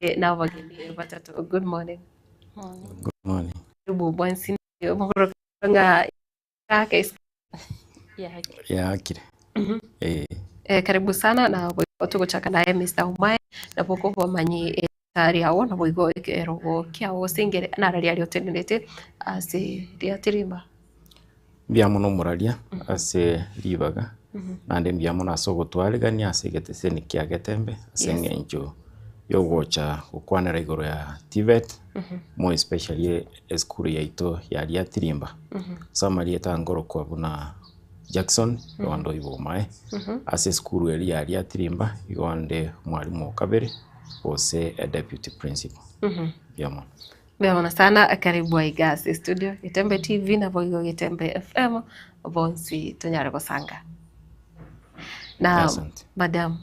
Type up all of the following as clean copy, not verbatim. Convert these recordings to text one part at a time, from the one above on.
Na abageni batato. Good morning. Good morning. Karibu bwansi ng'a Yaakire. Eh. Eh, karibu sana na togochaka naye Mr. Omae nabo okobamanyi erieta riao nabo igo ekerogo kiao gose ingere nara riaria otenerete ase riatirimba. Mbuya mono omoraria ase ribaga, naende mbuya mono ase ogotwarigania ase egeteseni kia Getembe ase Yes. eng'encho yogocha gokwanera igoro ya TVET, more especially esukuru yaito ya Riatirimba. Ase amarieta angorokwa buna Jackson igo onde oibo omae, ase esukuru eria ya Riatirimba igo onde omwalimu o kabere gose e deputy principal. Mbuya mono. Mbuya mono sana karibu aiga ase studio Getembe TV naboigo Getembe FM bonsi tonyare gosanga. Na Asante. madam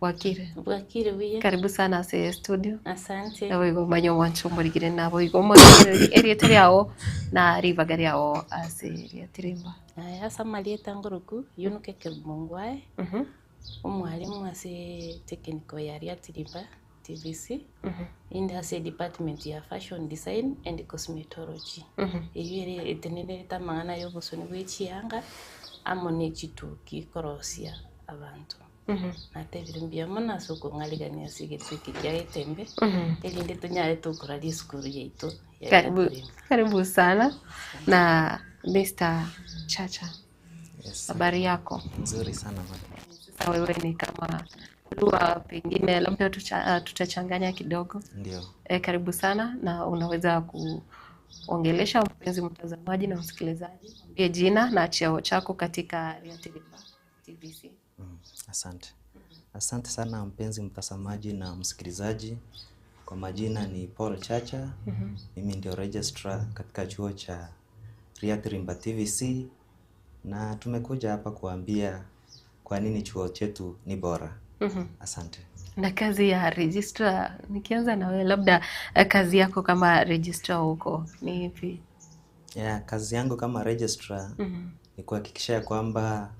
bwakire? Bwakire buya. Karibu sana ase studio. Asante. Naboigo omanye omwancho omorigire naboigo omorigererie erieta riao na ribaga riao ase riatirimba. Aya ase amarieta ngoroku, Yunuke Kerubo-Ngwae, omwalimu ase technical ya Riatirimba TVC, inde ase edepartment ya fashion design and cosmetology. Eyio ere etenenerete amang'ana ya obosoni bwe chianga amo ne chituki korosia abanto. Natebire mbuya mono ase okong'arigania ase egetuo eke kia Getembe, erinde tonyare tokoraria esukuru yaito ya Karibu, Riatirimba. karibu sana na Mr. Chacha. Yes. Habari yako? Nzuri sana madam. Sasa wewe ni kama lugha pengine labda tucha, tutachanganya kidogo. Ndio. E, karibu sana na unaweza kuongelesha mpenzi mtazamaji na msikilizaji, mwambie jina na cheo chako katika Riatirimba TVC. Asante. Asante sana mpenzi mtazamaji na msikilizaji. Kwa majina ni Paul Chacha. Mimi ndio registrar katika chuo cha Riatirimba TVC na tumekuja hapa kuambia kwa nini chuo chetu ni bora. Asante. Na kazi ya registrar, nikianza na wewe labda eh, kazi yako kama registrar huko ni ipi? Yeah, kazi yangu kama registrar ni kuhakikisha ya kwamba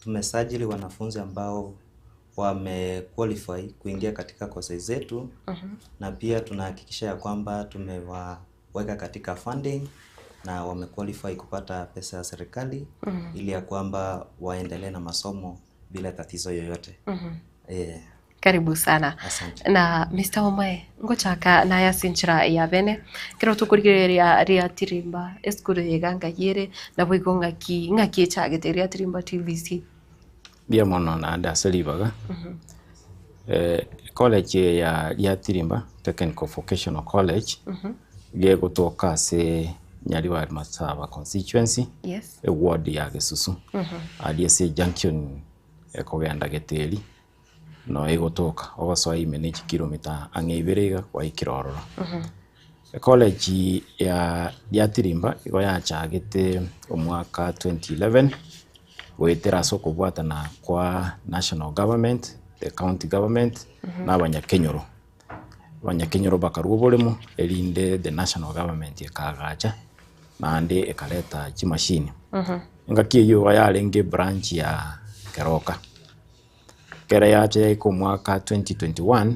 tumesajili wanafunzi ambao wame qualify kuingia katika courses zetu na pia tunahakikisha ya kwamba tumewaweka katika funding na wame qualify kupata pesa ya serikali ili ya kwamba waendelee na masomo bila tatizo yoyote. Yeah, Karibu sana. asante. Na Mr. Omae ngochaka naya sinchira ya bene kero tukurigereria Riatirimba esukuru iga ngayere nabo igo ng'aki ng'aki echagete Riatirimba TVC. Mbuya mono naende ase ribaga, college eye ya Riatirimba Technical Vocational College, iga egotoka ase Nyaribari Masaba constituency, Yes. eward ya Gesusu, aria ase ejunction ekogenda Geteri, no egotoka, ogosoa ime ne chikilomita ang'e ibere iga gwaikire ororo. Ecollege ya Riatirimba igo yachagete omwaka 2011 goetera ase okobwatana kwa national government, the county government, na abanyakenyoro. Abanyakenyoro bakarwa oboremo erinde the national government ekaagacha naende ekareta chimashini. Engaki eyio igo yarenge branch ya Keroka. Ekero yacha yaika omwaka 2021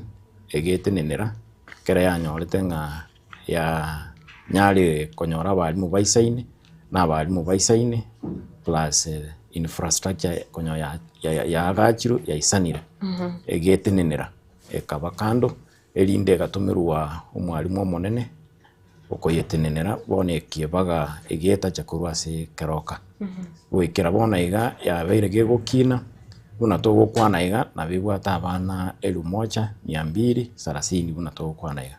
egetenenera, ekero yanyorete ng'a yanyarire konyora abalimu baisaine, na abalimu baisaine plus infrastructure konya yaagachirwe yaisanire, egetenenera ekaba kando, erinde egatomerwa omwalimu omonene okoyetenenera bono ekebaga egetacha korwa ase Keroka. Goikera bono iga yabeire gegokina, buna togokwana iga nabo ebwate abana elfu moja mia mbili thelathini buna togokwana iga.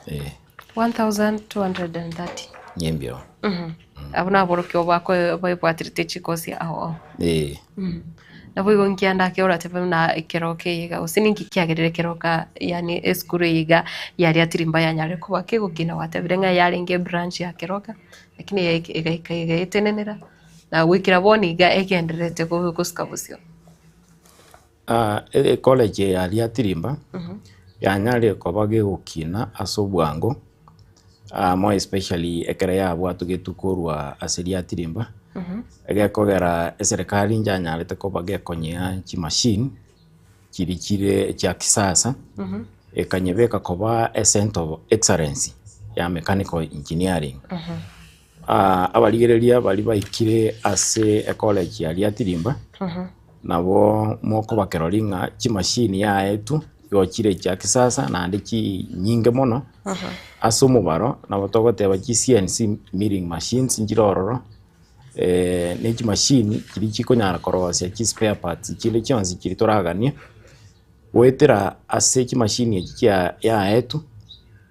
Eh. 1230. Nimbio. Abwo naborokigwa bako baebwaterete chikosi ao ao. Eh. Nabo igo nkianda ake oratebe buna ekeroka eye iga gose ninki kiagerire ekeroka yaani esukuru eye iga ya Riatirimba yanyarire koba kegokina gwatebire ng'a yarenge ebranch ya Keroka lakini egaika egaetenenera na goikera bono iga egendererete gosuka bosio. Ecollege eye ya Riatirimba yanyarire koba gegokina ase obwango more especially ekero yabwatogetwe korwa ase Riatirimba, egekogera eserekari njanyarete koba gekonyea chimashini chiria chire chia kisasa. ekanyebeka koba e center of excellence ya mechanical engineering. Abarigereria baria baikire ase ecollege ya Riatirimba, nabo mokobakeroria ng'a chimashini yaetwe igo chire chia kisasa naende chinyinge mono, ase omobaro nabo togoteba chi CNC milling machines nchire ororo, ne chimashini chiria chikonyara korosia chi spare parts chinde chionsi chiria toraganie, goetera ase chimashini echi chia yaetwe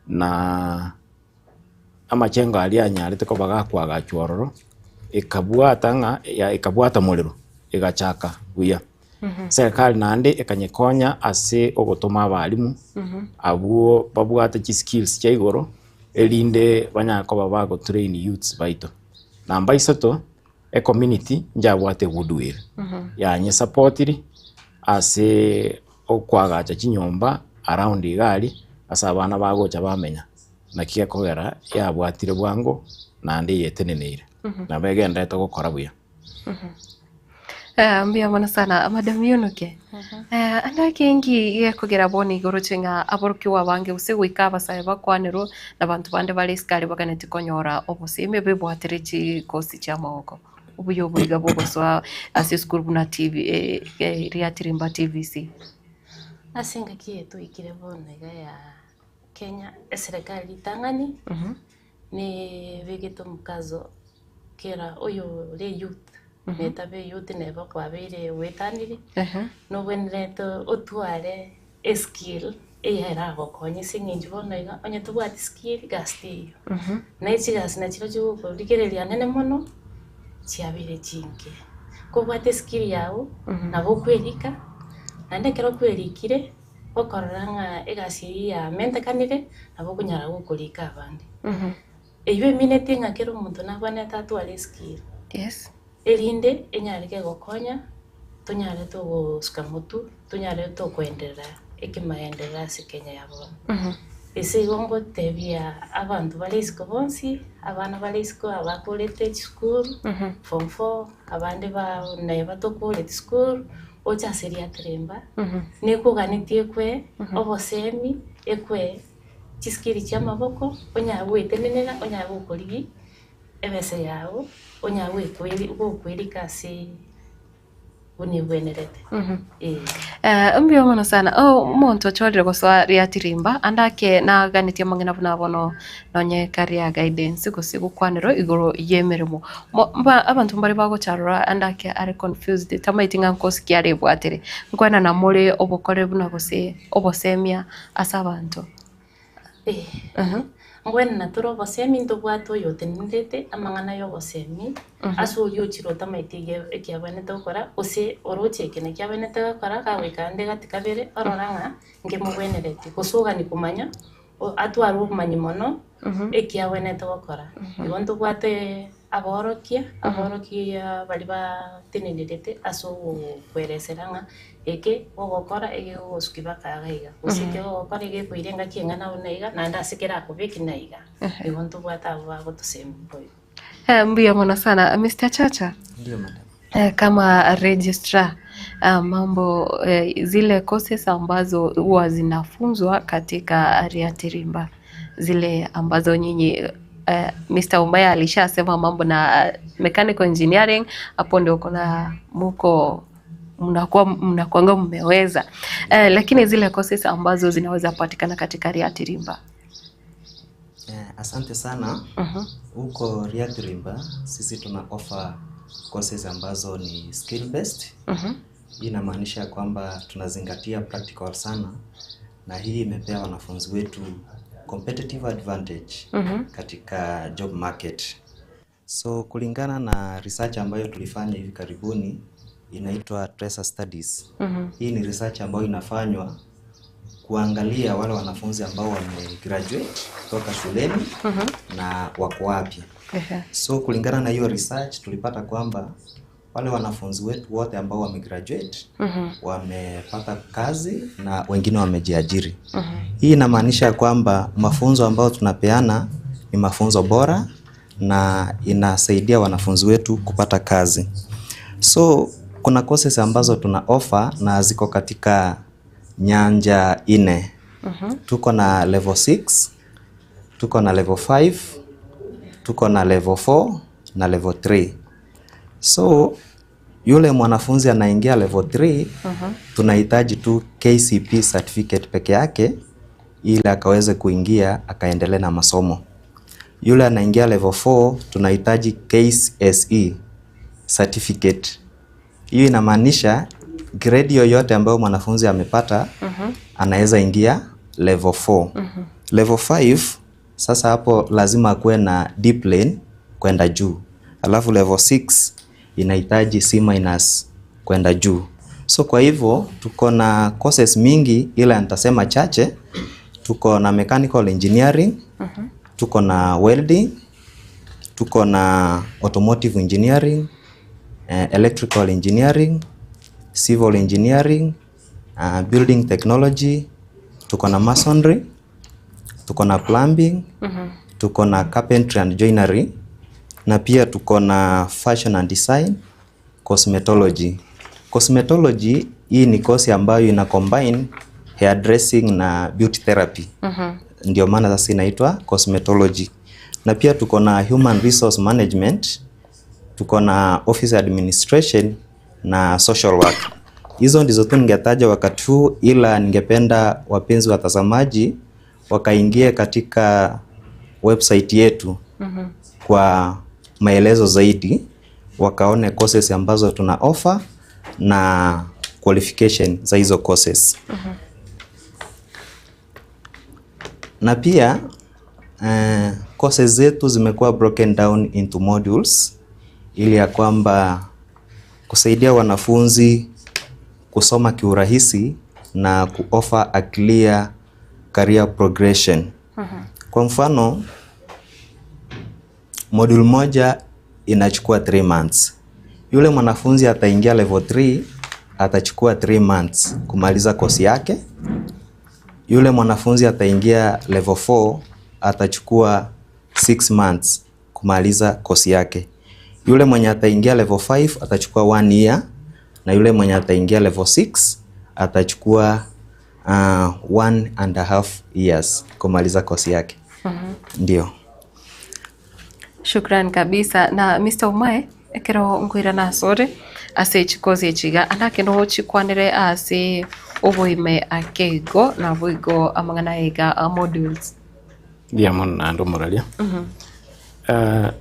na amachengo aria anyarete koba gakoagachwa ororo, ekabwata ng'a ekabwata morero, egachaka buya. Serikali naende ekanyekonya ase ogotoma abalimu, abwo babwate chiskills chia igoro, erinde banyare koba bagotrain youths baito. Namba isato, ecommunity njabwate egoodwill, yanyesapotiri ase okoagacha chinyomba around iga aria, ase abana bagocha bamenya, naki gekogera yabwatire bwango naende yeteneneire, nabo egenderete gokora buya. Mbuya mono sana Madam Yunuke. Ande ekengi gekogera bono igoro che ng'a aborokigwa abange gose goika abasae bakwanerwe na abanto bande bare isiko aria baganeti konyora obosemi bebwatere chikosi chi'amagoko. Obuya obo iga bogosoa ase esukuru buna TV Riatirimba TVC. Ase engaki eye twaikire bono iga ya Kenya, eserekari ritang'ani nebegete omokazo kera oyore youth, netabe youth neba kwabeire gwetanire, nobwenerete otware eskill eye eragokonye ase eng'encho bono iga onye tobwati skill gasi teiyo. Na chigasi nachirochio gokorigereria anene mono, chiabeire chinke. Kobwate eskill yago, nabo okwerika, naende ekero okwerikire, okorora ng'a egasi eyio yamentekanire, nabo okonyara gokorika abande. Eyio emineti ng'a kera omonto nabwenerete atware eskill. Yes. Erinde enyare kegokonya, tonyare togosuka motwe, tonyare tokoenderera ekimaenderero ase Kenya ya bono. Ase igo ngotebia abanto bare isiko bonsi, abana bare isiko abakorete chisukuru, form four, abande ba naye batokoreti sukuru, oche ase riateremba, nekoganetie ekwe obosemi, ekwe chiskill chiamaboko, onyare goetenenera, onyare gokorigia ebesa yao, onyare goekweri gokwerika ase buna ebwenerete, eh. Mbuya mono sana. Oh, omonto ochorire gosoa riatirimba ande ake naganetie amang'ana buna bono nonye career guidance gose gokwanerwa igoro y'emeremo. Mo mba abanto mbare bagocharora ande ake are confused tamaeti ng'a nkosi ki arebwatere. Nkwenana more obokore buna gose obosemia ase abanto. Eh, Mbwenu tore obosemi ntobwate oyo otenenerete amang'ana y'obosemi ase oria ochire otamaeti ege eki abwenerete gokora, gose oroche eke naki abwenerete gokora, kagoika ande gati kabere orora ng'a nkemobwenereti, gose ogani komanya o atware obomanyi mono eki abwenerete gokora. Igo ntobwate aborokia, aborokia baria batenenerete ase ogokoeresera ng'a Eke ogokora egegogosukia baka iga iga, gose eke ogokora egekoira engaki eng'ana buna iga, naende ase kerakobeki na iga. Igo ntobwate abwo bagotosemia boigo. Mbuya mono sana Mister Chacha. Ndio madam. Kama registrar mambo zile courses ambazo huwa zinafunzwa katika Riatirimba zile ambazo nyinyi Mr. Umbaya alishasema mambo na mechanical engineering hapo ndio kuna muko mnakuwa mnakuanga mmeweza eh, lakini zile courses ambazo zinaweza patikana katika Riatirimba. Eh, asante sana. Huko Riatirimba sisi tuna offer courses ambazo ni skill based. Hii inamaanisha kwamba tunazingatia practical sana na hii imepea wanafunzi wetu competitive advantage katika job market. So kulingana na research ambayo tulifanya hivi karibuni inaitwa Tracer Studies. Hii ni research ambayo inafanywa kuangalia wale wanafunzi ambao wamegraduate kutoka shuleni na wako wapi. So kulingana na hiyo research tulipata kwamba wale wanafunzi wetu wote ambao wamegraduate wamepata kazi na wengine wamejiajiri. Hii inamaanisha kwamba mafunzo ambayo tunapeana ni mafunzo bora na inasaidia wanafunzi wetu kupata kazi. So kuna courses ambazo tuna offer na ziko katika nyanja nne. Tuko na level 6, tuko na level 5, tuko na level 4 na level 3. So yule mwanafunzi anaingia level 3 tunahitaji tu KCP certificate peke yake ili akaweze kuingia akaendelee na masomo. Yule anaingia level 4 tunahitaji KCSE certificate. Hiyo inamaanisha grade yoyote ambayo mwanafunzi amepata anaweza ingia level 4. Level 5 sasa hapo lazima akuwe na D plane kwenda juu. Alafu level 6 inahitaji C minus kwenda juu. So kwa hivyo tuko na courses mingi ila nitasema chache. Tuko na mechanical engineering, tuko na welding, tuko na automotive engineering, eh, electrical engineering, civil engineering, uh, building technology, tuko na masonry, tuko na plumbing, tuko na carpentry and joinery na pia tuko na fashion and design, cosmetology. Cosmetology hii ni kosi ambayo ina combine hairdressing na beauty therapy. Ndio maana sasa inaitwa cosmetology. Na pia tuko na human resource management, tuko na office administration na social work. Hizo ndizo tu ningetaja wakati huu, ila ningependa wapenzi watazamaji wakaingie katika website yetu kwa maelezo zaidi, wakaone courses ambazo tuna offer na qualification za hizo courses. Na pia courses zetu zimekuwa broken down into modules ili ya kwamba kusaidia wanafunzi kusoma kiurahisi na kuoffer a clear career progression. Kwa mfano, module moja inachukua 3 months. Yule mwanafunzi ataingia level 3 atachukua 3 months kumaliza kosi yake. Yule mwanafunzi ataingia level 4 atachukua 6 months kumaliza kosi yake. Yule mwenye ataingia level 5 atachukua 1 year na yule mwenye ataingia level 6 atachukua 1.5 years kumaliza kosi yake. Ndio. Shukran kabisa na Mr. Umae ekero nkoirana asore ase chikosi echi iga anake no chikwanere ase oboime ake igo nabo igo amang'ana aya iga a modules. Mbuya mono naende omoraria.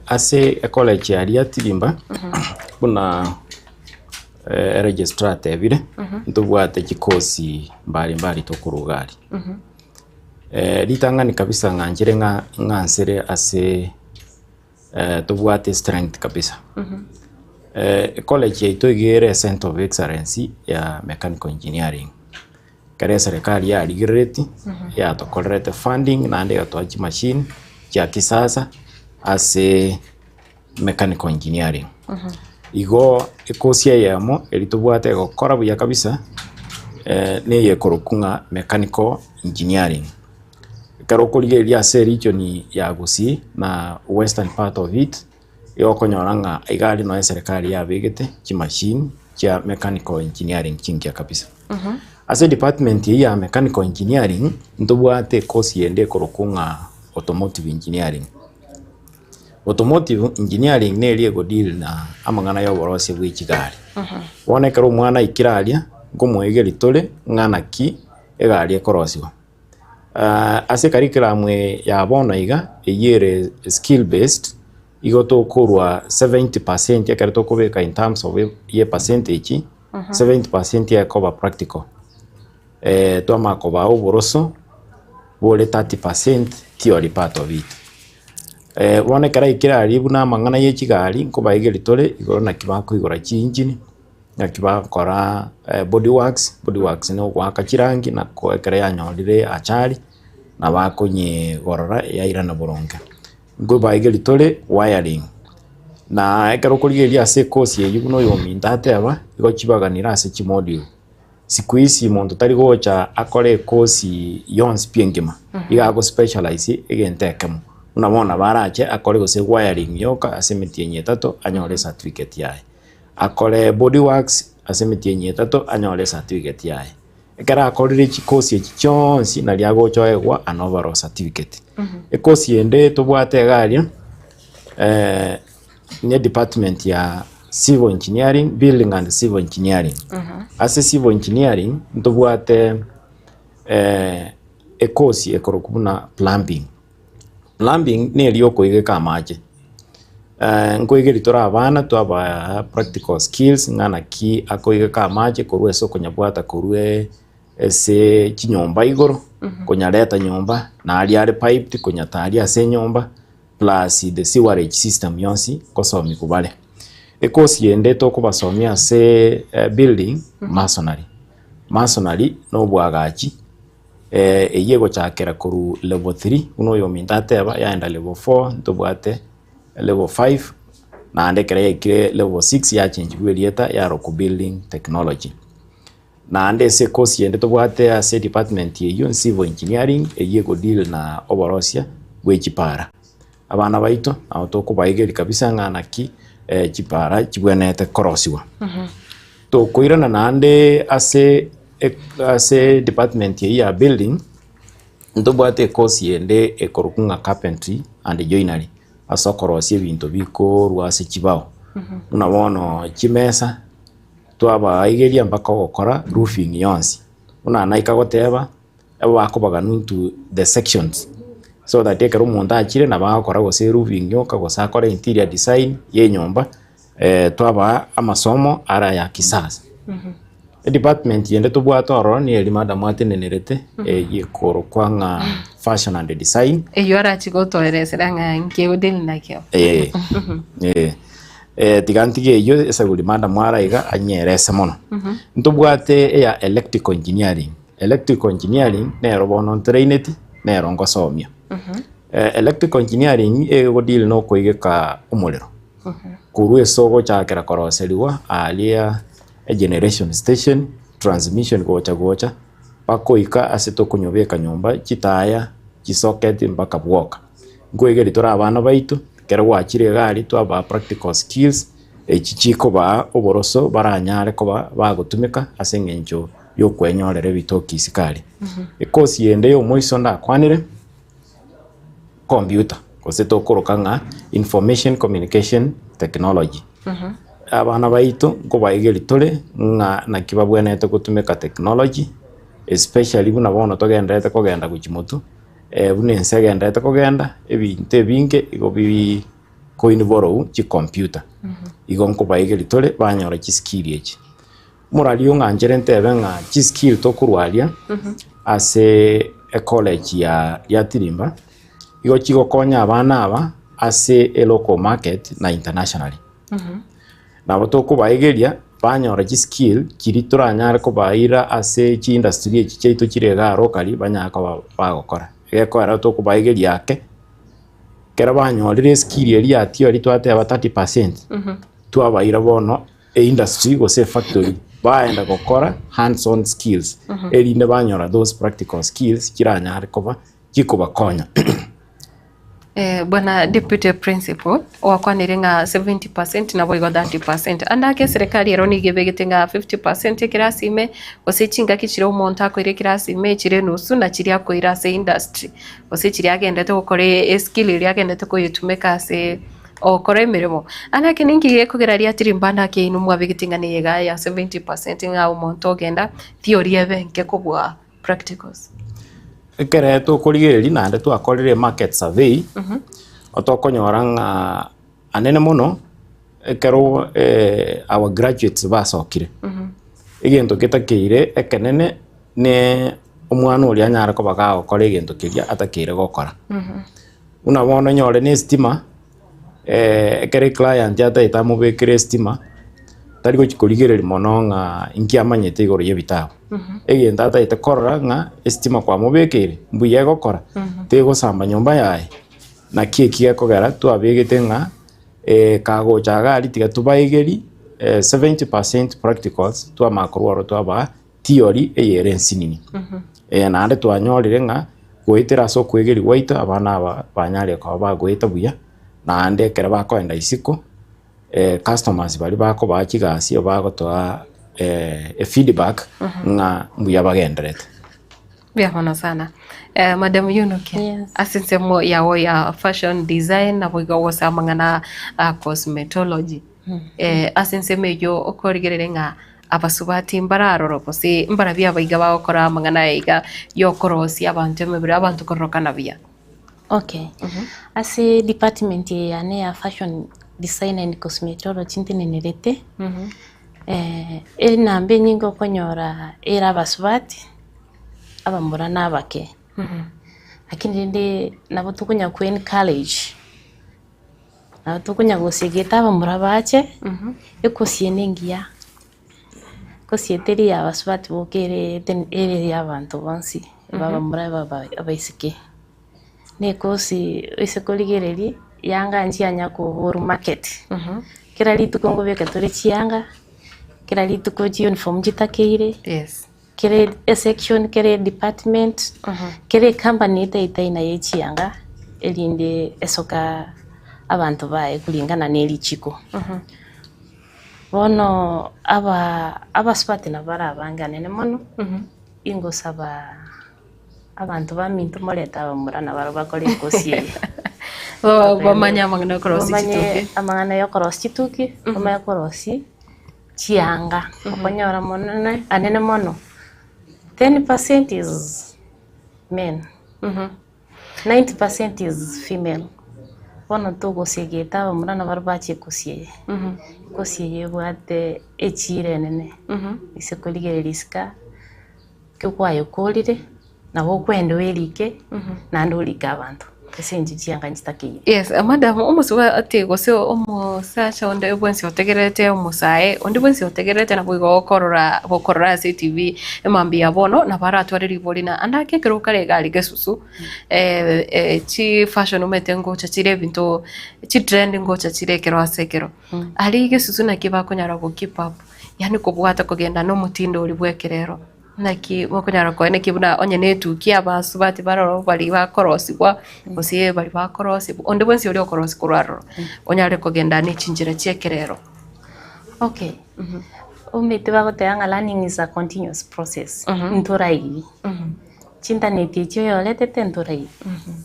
Ase ecollege aria Tirimba, buna eregistrar atebire, ntobwate chikosi mbali mbali tokoruga aria. Ritang'ani kabisa ng'anchire ng'a ng'ansere ase tobwate strength kabisa. Ecollege yaito iga ere ecenter of excellence ya mechanical engineering. Ekero eserekari yarigerereti, yatokorerete funding naende egatoa chimachine chia kisasa ase mechanical engineering. Igo ekosi eyemo eri tobwate egokora buya kabisa na eye ekorokwa ng'a mechanical engineering. Ekero okorigereria ase eregion ya Gusii na western part of it, igo okonyora ng'a iga aria noo eserekari yabegete chimachine chia mechanical engineering chingiya kabisa. Ase edepartment eyio ya mechanical engineering, ntobwate ekosi ende ekorokwa ng'a automotive engineering. Automotive engineering neri ego deal na amang'ana ya oborosia bwe chigari. Bono ekero omwana aikire aria, nkomoegeria tore ng'a naki egari ekorosiwa. Ase ecurriculum eye ya bono iga, eyio ere skill based, igo tokorwa 70% ekero tokobeka in terms of ye percentage, 70% ekoba practical. Twamanya kobaa oboroso bore 30% theory part of it. Bono ekero aikire aria buna amang'ana ye chigari nkobaegeria tore igoro naki bakoigora chiinjini, naki bagokora body works, body works na ogoaka chirangi na ekero yanyorire achari nabo akonyegorora yairana boronge. Nkobaegeria tore wiring, na ekero okorigereria ase ekosi eywo buna oyominto ateba, igo chibaganire ase chimodule. Siku hizi monto tari gocha akore ekosi yonsi pi engima, iga ago specialize egento ekemo. Buna bono nabo arache akore gose wiring yoka ase emetienyi etato anyore ecertificate yaye. Akore body works ase emetienyi etato anyore ecertificate yaye. Ekero akorire chikosi echi chionsi nari agocha oegwa an overall certificate. Ekosi ende tobwate iga aria ne department ya civil engineering, building and civil engineering. Ase civil engineering ntobwate ekosi ekorokwa buna plumbing. Plumbing neri okoigeka amache, nkoigeria tore abana twabaa practical skills ng'a naki akoigeka amache korwa ase okonyabwata korwa ase chinyomba igoro, konyareta nyomba, na aria are piped konyataria ase enyomba, plus the sewerage system yonsi nkosomiwa bare. Ekosi ende tokobasomia ase building, masonry. Masonry na obwagachi. Eyio egochakera korwa level three buna oyominto ateba yaenda level four ntobwate level five naende ekero yaikire level six yachenchigwa erieta yarokwa building technology. Naende ase ecourse ende tobwate ase edepartment eyio civil engineering eyio ego deal na oborosia bwe chipara. Abana baito nabo tokobaigeria kabisa ng'a naki chipara chibwenerete korosiwa. Tokoirana naende ase ase department eyio ya building, ntobwate ecourse ende ekorokwa ng'a carpentry and joinery, ase okorosia ebinto bikorwa ase chibao. Buna bono chimesa, twabaigeria mpaka ogokora roofing yonsi, buna naika goteba. Nabo bakobaganwa into the sections so that ekero omonto achire nabo agokora gose roofing yoka gose akore interior design ya enyomba twabaa amasomo ara aya kisasa. Edepartment ende tobwate ororo niyo eria madam atenenerete eywo ekorokwa ng'a fashion and design. Eywo arachi gotoeresera ng'a nki egodeal nakio. Eh, eh. Tiga ntige eyio eseguri madam ara iga anyerese mono. Ntobwate eya electrical engineering. Electrical engineering nero bono ntraineti, nero ngosomia. Electrical engineering ego deal na okoigeka omorero, korwa ase ogochakera koroseriwa aria egeneration station, transmission gocha gocha, mpaka oika ase tokonyobeka nyomba, chitaya, chisocket mpaka bwoka. Nkoegeria tore abana baito, ekero gwachire iga aria twabaa practical skills, echi chikobaa oboroso baranyare koba bagotumeka ase eng'encho y'okwenyorera ebitoki isiko aria. Ekosi ende y'omoiso ndakwanere, computer gose tokoroka ng'a information communication technology. Abana baito nkobaegeria tore ng'a naki babwenerete gotumeka technology, especially buna bono togendererete kogenda gochia motwe, buna ense egendererete kogenda, ebinto ebinge igo bi koinvolve chicomputer. Igo nkobaegeria tore banyora chiskill echi. Morario ng'anchere ntebe ng'a chiskill tokorwa aria ase ecollege ya Riatirimba, igo chigokonya abana aba ase elocal market na internationally. Nabo tokobaegeria banyora chiskill chiria toranyare kobaira ase chiindustry echi chiaito chire igaa locally banyare koba bagokora. Egekoera tokobaegeria ake, ekero banyorire eskill eria ya theory twateba 30%, twabaira bono eindustry gose efactory baenda gokora hands on skills erinde banyora those practical skills chiranyare koba chikobakonya. Bwana Deputy Principal, gwakwanire ng'a 70% naboigo 30%. Ande ake eserekari ero nigo ebegete ng'a 50% ekerasi ime, gose chingaki chiria omonto akoira ekerasi ime chire enusu na chiria akoira ase industry, gose chiria agendete gokora eskill eria agendete koyetumeka ase Ogokora emeremo. Ande eke ninki gekogera riatiri mbande ake inwe mwabegete ing'ana eye iga ya 70% ng'a omonto ogenda theory ebe enke kobua practicals. Ekere tokorigereria naende twakorire emarket survey, otokonyora ng'a anene mono ekero our graduates basokire, egento getakeire ekenene ne omwana oria anyare koba gagokora egento keria atakeire gokora. Buna bono onyore na estima, ekero eclient atagete amobekere estima, tari gochi korigereria mono ng'a inki amanyete igoro ya ebitabu. Egento atagete korora ng'a estima kwamobekeire, mbuya egokora, tegosamba nyomba yaye, naki eki gekogera twabegete ng'a kagocha iga aria tiga tobaegerie 70% practicals twamanya korwa ororo twabaa theory eye ere ensinini. Naende twanyorire ng'a goetera ase okoegeria gwaito abana aba banyarire koba bagoeta buya, naende ekero bakoenda isiko customers baria bakobaa chigasi bagotoa. Efeedback ng'a mbuya bagenderete. Mbuya mono sana. Madam Yunuke, Yes. ase ensemo yao ya fashion design naboigo gose amang'ana a cosmetology, ase ensemo eyio okorigereria ng'a abasubati mbararoro gose mbarabwo abaiga bagokora amang'ana aya iga ya okorosia abanto emebere abanto kororokana buya? Okay, ase department eye yane ya fashion design and cosmetology ntenenerete, enamba enyinge okonyora ere abasubati, abamura na abake. Lakini rende nabo tokonya ko encourage, nabo tokonya gosegeta abamura bache, ekosi eye nengiya, ekosi eye teri ya abasubati boka ere ere ya abanto bonsi, ebe abamura ebe abaiseke. Na ekosi ase korigereria, yanga nchianya koborwa market, kera rituko nkobeka tore chianga, kera rituko chiuniform chitakeire. Kera esection, kera edepartment, kera ecompany etaete aina ye chianga erinde esoka abanto baye kulingana ne richiko. Bono aba abasubati nabo bare abange anene mono, ingosaba abanto baminto morete abamura nabarabwo bakore ekosi eye. Bamanye amang'ana yokorosia Bamanye chituki. amang'ana yokorosia chituki, bamanye korosia. Chianga, okonyora monene anene mono, 10% is men, 90% is female. Bono togosiegeta abamura nabarabwo bache ekosi eye, ekosi eye ebwate echiro enene, ase korigereria isiko, ekio kwayekorire. Nabo okwenda oerike, naende orike abanto, ase inche chianga nchitakeire. Yes, madam omosubati gose omosacha onde bwensi otegererete omosae, onde bwensi otegererete naboigo okorora gokorora ase etv emambia ya bono nabo aratware ribori na ande ake ekero okare iga aria gesusu chifashion omanyete ngocha chire ebinto chitrend ngocha chire ekero ase ekero. Aria gesusu naki bakonyara go keep up, yaani kobwata kogenda na omotindo oria bwa ekerero. Naki mokonyara koenekia buna onye netukia abasubati baroro baria bakorosigwa, gose baria bakorosigwa, onde bwensi oria okorosia korwa aroro, onyare kogenda ne chinchera chi'ekerero. Okay, omanyete bagoteba ng'a learning is a continuous process, ntorairi, chintaneti echi oyoretete ntorairi,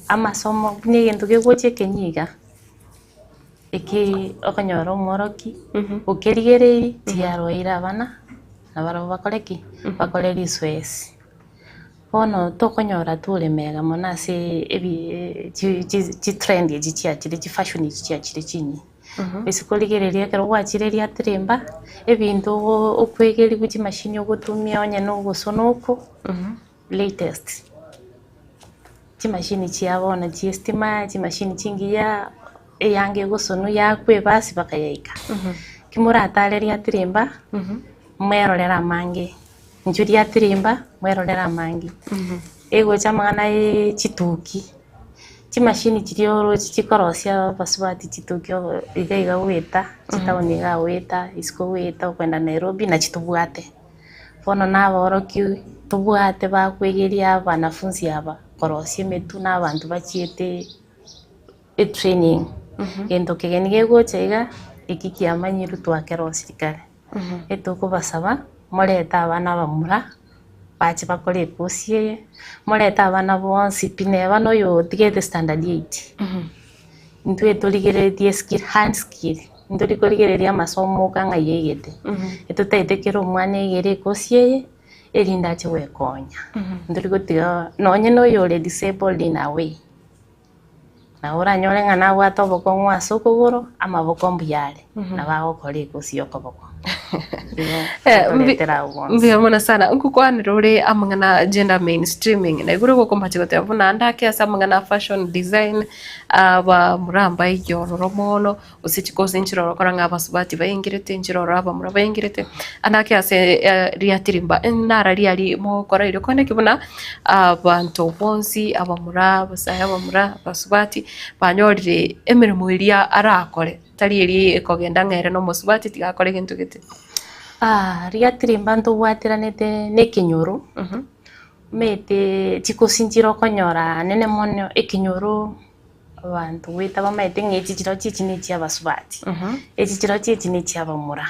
amasomo buna egento kegocha ekenyia iga. Eki okonyora omworoki okerigereiri tiaroeire abana, nabarabwo bakore ki? Bakore risoesi. Bono tokonyora tore mega mono ase ebi chi chi chitrend echi chiachire chifashion echi chiachire chinyia. Ase korigereria ekero gwachire riatirimba, ebinto ogo okoegeriwa chimashini ogotumia onye na ogosona oko, latest. Chimashini chia bono chi'estima, chimashini chingiya, eyanga egosonwa yakwa ebasi mpaka yaika. Ki moratare riatirimba, mwerorere amange, inchuo riatirimba mwerorere amange. Egocha amang'ana ye chituki, chimashini chiria oroche chikorosia abasubati chituki obo iga iga goeta, chitaoni iga goeta, isiko goeta okogenda Nairobi nachi tobwate. Bono nabaorokia tobwate bakwegeria abanafunsi aba korosia emetwe na abanto bachiete etraining. Gento kegeni gegocha iga, eki kiamanyirwe twakerosirie kare. Etokobasaba morete abana abamura bache bakore ekosi eye, morete abana bonsi pi neba na oyo otigete standard eight. Intwe torigereretie eskill, hand skill, ntori korigereria amasomo oka ng'ai aigete, etotaete kera omwana aigere ekosi eye, erinde ache goekonya. Ntori gotiga nonye na oyore disabled in a way, nabo oranyore ng'a nabwate obokong'u ase okogoro, amaboko mbuya are, nabo agokora ekosi ya okoboko. Igo toretera abwo bonsi. Mbuya mono sana. Nkokwanera ore amang'ana gender mainstreaming. Naigure gokombacha goteba buna ande ake ase amang'ana a fashion design, abamura mbaige ororo mono, gose chikosi nchiroro okora ng'a abasubati baengerete, nchiroro abamura baengerete, ande ake ase riatirimba nara riaria mogokora erio kore naki buna abanto bonsi abamura, abasae abamura, abasubati, banyorire emeremo eria arakore, tari eria ekogenda ng'a ere nomosubati tiga akore egento gete. Riatirimba ntobwatiranete na ekenyoro, Omanyete chikosi nchire okonyora nene mono ekenyoro. Abanto goeta bamaete ng'a echi chirochio echi ne chi'abasubati, echi chirochio echi ne chi'abamura.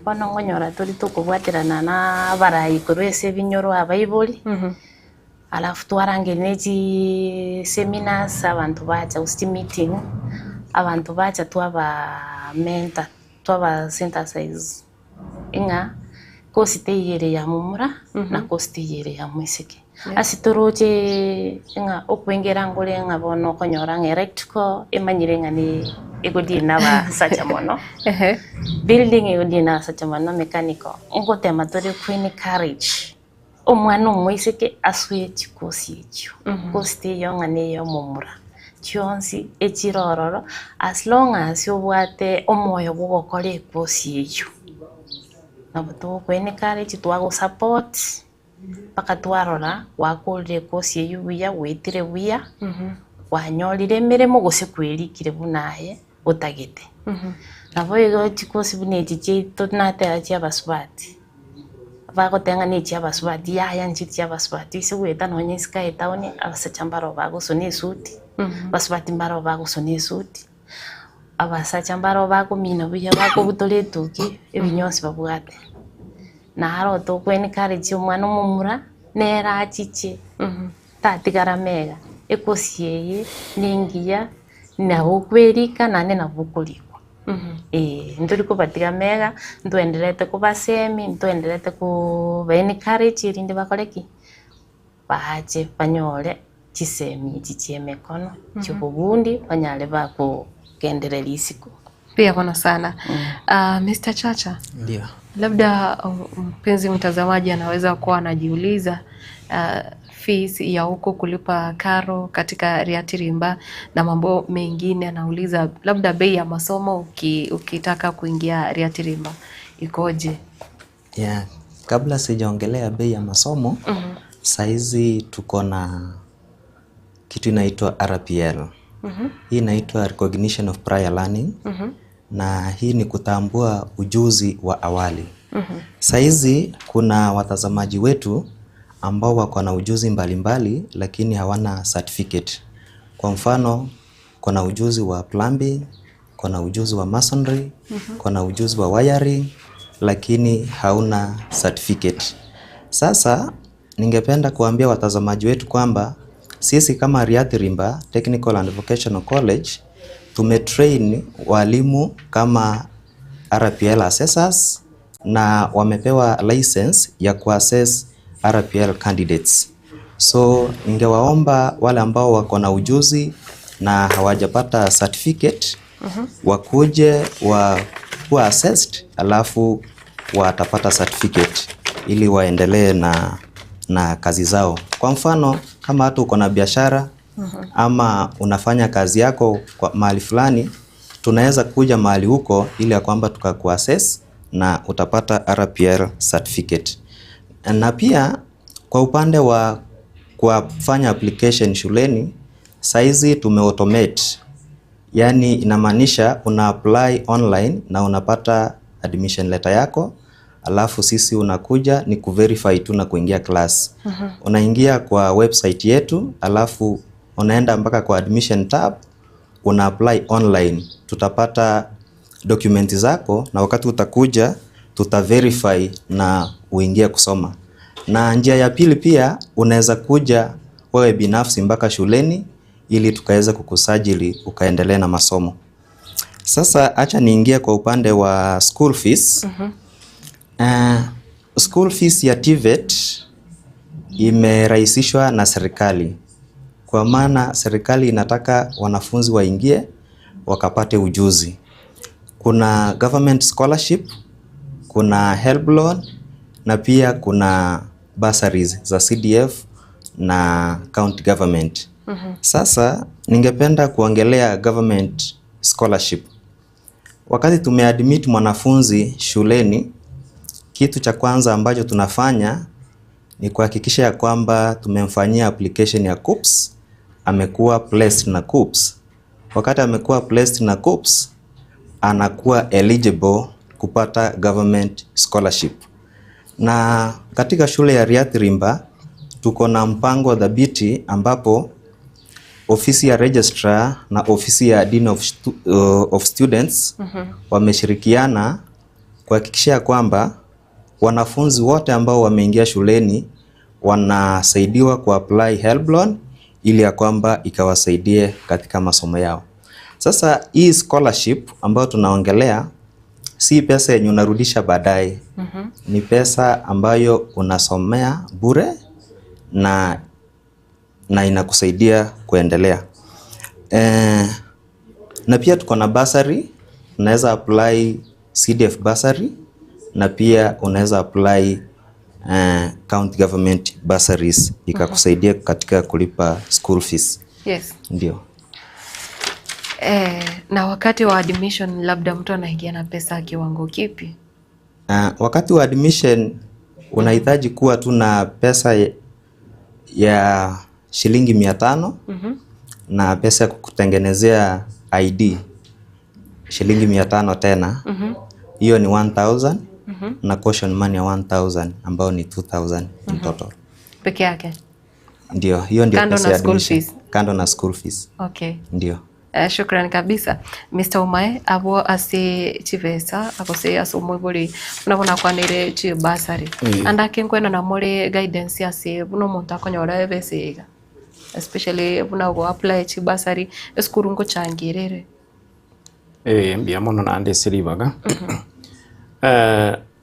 Bono nkonyora tori tokobwaterana na abarai korwa ase ebinyoro abaibori, alafu twarangeria ne chiseminars abanto bacha gose chimeeting, abanto bacha twabaa mentor, twaba synthesize. Ng'a kosi teiyo ere ya momura, na kosi teiyo ere ya moiseke. Ase toroche ng'a okwengera nkore ng'a bono okonyora ng'a electrical emanyire ng'a ne egodeal na abasacha mono, building egodeal na abasacha mono, mechanical. Ngotema tore ko encourage omwana omoiseke asoe chikosi echio, kosi teiyo ng'a neye omomura, chionsi echire ororo as long as obwate omoyo bwa ogokora ekosi eyio, nabo togoko encourage twago support mpaka twarora gwakorire ekosi eyio buya, gwaetire buya, kwanyorire emeremo gose kwerikire buna aye otagete. Naboigo chikosi buna echi chiaito nateba chi'abasubati, bagoteba ng'a nechi'abasubati, yaya inche chi'abasubati, ase goeta nonye isiko aye etown, abasacha mbaro bagosona esuti, abasubati mbaro bagosona esuti, abasacha mbaro bakomina buya bakobutora etuki, ebinyosi babwate. Naro toko encourage omwana omomura, nere achiche, tatigara mega, ekosi eye nengiya. Nabo okwerika naende nabo okorikwa. Ee, ntori kobatiga mega, ntwenderete kobasemi, ntwenderete koba encourage erinde bakore ki? Baache banyore chisemi echi chia emekono, chia obobundi, banyare bakogendereria isiko. Mbuya mono sana. Mister Chacha, Ndio. labda mpenzi mtazamaji anaweza kuwa anajiuliza fees ya huko kulipa karo katika Ryatirimba na mambo mengine, anauliza labda bei ya masomo ukitaka kuingia Ryatirimba ikoje? Yeah, kabla sijaongelea bei ya masomo, saizi tuko na kitu inaitwa RPL. Hii inaitwa Recognition of Prior Learning na hii ni kutambua ujuzi wa awali. Saizi kuna watazamaji wetu ambao wako na ujuzi mbalimbali mbali, lakini hawana certificate. Kwa mfano, kuna ujuzi wa plumbing, kuna ujuzi wa masonry, kuna ujuzi wa wiring, lakini hauna certificate. Sasa ningependa kuambia watazamaji wetu kwamba sisi kama Ryatirimba Technical and Vocational College tumetrain walimu kama RPL assessors na wamepewa license ya kuassess RPL candidates. So ningewaomba wale ambao wako na ujuzi na hawajapata certificate wakuje wa kuwa assessed, alafu watapata certificate ili waendelee na kazi zao. Kwa mfano kama hata uko na biashara ama unafanya kazi yako kwa mahali fulani, tunaweza kuja mahali huko ili ya kwamba tukakuassess na utapata RPL certificate. Na pia kwa upande wa kufanya application shuleni, saizi tumeautomate. Yaani inamaanisha una apply online na unapata admission letter yako, alafu sisi unakuja ni kuverify tu na kuingia class. Unaingia kwa website yetu, alafu unaenda mpaka kwa admission tab, una apply online. Tutapata dokumenti zako na wakati utakuja tuta verify na uingie kusoma. Na njia ya pili pia unaweza kuja wewe binafsi mpaka shuleni ili tukaweza kukusajili ukaendelee na masomo. Sasa acha niingie kwa upande wa school fees. School fees ya TVET imerahisishwa na serikali, kwa maana serikali inataka wanafunzi waingie wakapate ujuzi. Kuna government scholarship, kuna HELB loan na pia kuna bursaries za CDF na county government. Sasa ningependa kuongelea government scholarship. Wakati tumeadmit mwanafunzi shuleni, kitu cha kwanza ambacho tunafanya ni kuhakikisha ya kwamba tumemfanyia application ya KUCCPS, amekuwa placed na KUCCPS. Wakati amekuwa placed na KUCCPS, anakuwa eligible kupata government scholarship. Na katika shule ya Ryatirimba tuko na mpango dhabiti ambapo Ofisi ya Registrar na ofisi ya Dean of, Stu, of Students wameshirikiana kuhakikisha ya kwamba wanafunzi wote ambao wameingia shuleni wanasaidiwa kuapply HELB loan ili ya kwamba ikawasaidie katika masomo yao. Sasa hii scholarship ambayo tunaongelea si pesa yenye unarudisha baadaye. Ni pesa ambayo unasomea bure na na inakusaidia kuendelea. Eh, na pia tuko na bursary, unaweza apply CDF bursary na pia unaweza apply county government bursaries ikakusaidia katika kulipa school fees. Yes. Ndio. Na wakati wa admission labda mtu anaingia na pesa kiwango kipi? Wakati wa admission unahitaji kuwa tu na pesa ya shilingi 500 na pesa ya kukutengenezea ID shilingi 500 tena. Hiyo ni 1000 na caution money ya 1000 ambayo ni 2000 in total. Peke yake? Ndio, hiyo ndio Kando pesa na ya school admission. fees. Kando na school fees. Okay. Ndio. Shukran kabisa Mr. Umae abo ase chibesa agose ase omoibori buna bono akwanire chibasari ande ake nkwena namore guidance ase buna omonto akonyora ebesa iga especially buna go apply chibasari esukuru ngochangirere. Eh, mbuya mono naende ase ribaga.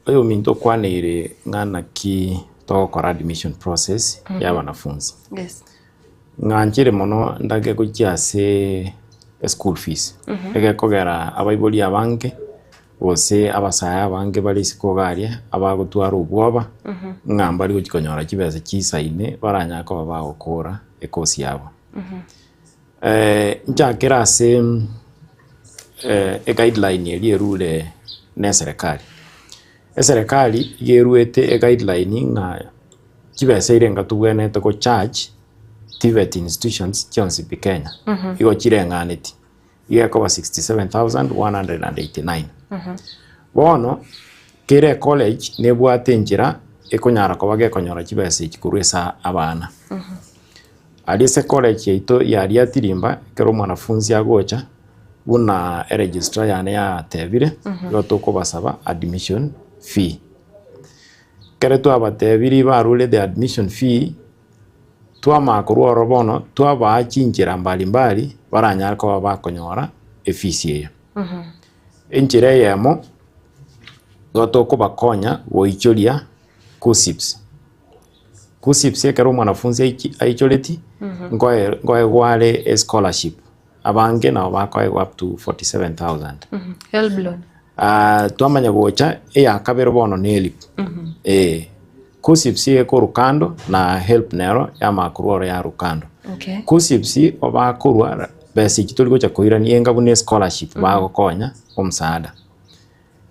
Oyo ominto okwaneire ng'a naki togokora admission process ya abanafunzi. Yes. Ng'anchire mono ndake gochia ase eschool fees, egekogera abaibori abange gose abasae abange bare isiko iga aria abagotwara obwoba ng'a mbari gochia konyora chibesa chisaine baranyare koba bagokora ekosi yabo. Nchakere ase eguideline eria erure na eserekari. Eserekari iga eruete eguideline ng'a chibesa eire enga tobwenerete go charge TVET institutions chionsi pi Kenya, igo chireng'aneti, iga ekoba 67,189. Bono, kera ecollege nebwate enchera ekonyara koba gekonyora chibesa echi korwa ase abana. Aria ase ecollege yaito ya Riatirimba, ekero omwanafunzi agocha, buna eregistrar yane yatebire, igo tokobasaba admission fee. Ekero twabatebirie barure the admission fee, twamanya korwa ororo bono, twabaa chinchera mbali mbali baranyare koba bakonyora efees eye. Enchera eyemo, igo tokobakonya goichoria KUCCPS. KUCCPS ekero omwanafunzi aichi aichoreti, nkoe nkoegwa are escholarship, abange nabo bakoegwa up to 47,000. HELB loan. Twamanya gocha eya kabere bono ne HELB. Eh, KUCCPS ekorwa kando na HELB nero yamanya korwa oro yarwa kando. Okay. KUCCPS obakorwa besa echi tori gocha koirania enga buna escholarship bagokonya omsaada.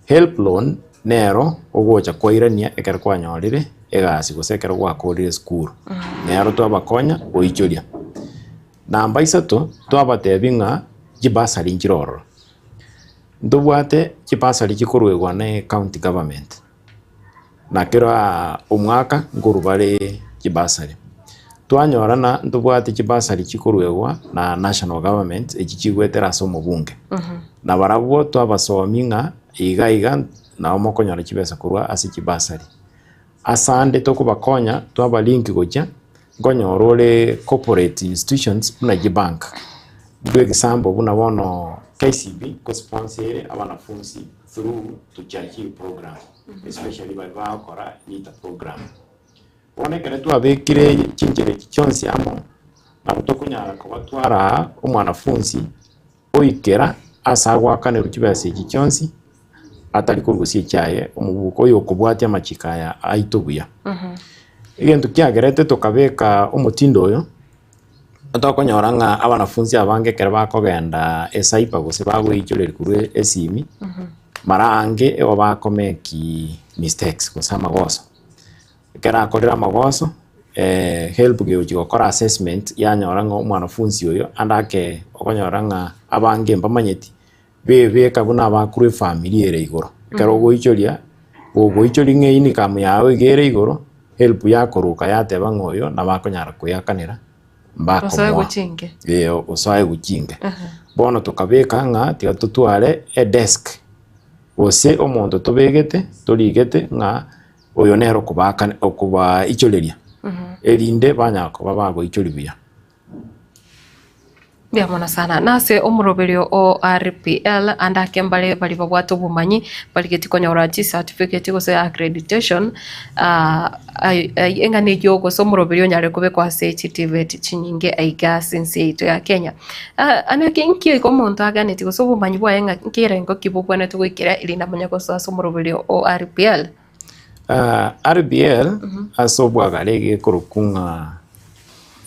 HELB loan nero ogocha kwairania ekero kwanyorire egasi gose ekero gwakorire esukuru. Nero twabakonya goichoria. Namba isato, twabatebia ng'a chibasari nchire ororo. Ntobwate chibasari chikoruegwa na county government, na kera omwaka nkorwa bare chibasari. Twanyora na ntobwate chibasari chikoruegwa na national government echi chigoetera ase omobunge. Na barabwo twabasomia ng'a iga iga nabo mokonyora chibesa korwa ase chibasari. Asande tokobakonya twabalink gochia nkonyora ore corporate institutions buna chibank. Buna example buna bono KCB nkosponsor ere abanafunzi through Tujiajiri program especially baria bagokora NITA program. Bono ekero twabekire chinchera echi chionsi amo, nabo tokonyara koba twaraa omwanafunzi Goikera ase agoakanerwa chibesa echi chionsi, atari korusia echiaye omobuko oyo okobwatia amachiko aya aito buya. Egento kiagerete tokabeka omotindo oyo, tokonyora ng'a abanafunzi abange ekero bakogenda ecyber gose bagoichoreria korwa esimi, mara ange igo bakomeki mistakes gose amagoso. Ekero akorire amagoso, HELB gegochia gokora assessment yanyora ng'a omwanafunzi oyo ande ake okonyora ng'a abange mbamanyeti, bebeka buna abakorwa efamiri ere igoro. Ekero ogoichoria, gogoichoria ng'a income yago iga ere igoro, HELB yakoroka yateba ng'a oyo nabo akonyara koeakanera. Osoe mbakomoa. gochia inke. Ee, osoe gochia inke. Bono tokabeka ng'a tiga totware edesk, gose omonto tobegete torigete ng'a oyo nere okobaakana okobaichoreria, erinde banyara koba bagoichoria buya. Mbuya mono sana. Nase omoroberio o RPL ande ake mbare baria babwate obomanyi barigetie konyora chicertificate gose accreditation eng'ana eyio gose omoroberio onyare kobekwa ase chiTVET chinyinge aiga ase ense yaito ya Kenya. Ande ake inki iga omonto aganetie gose obomanyi bwaye ng'a nkerengo ki bobwenerete goikera erinde amanye gosoa ase omoroberio o RPL? RBL ase obwagare iga ekorokwa ng'a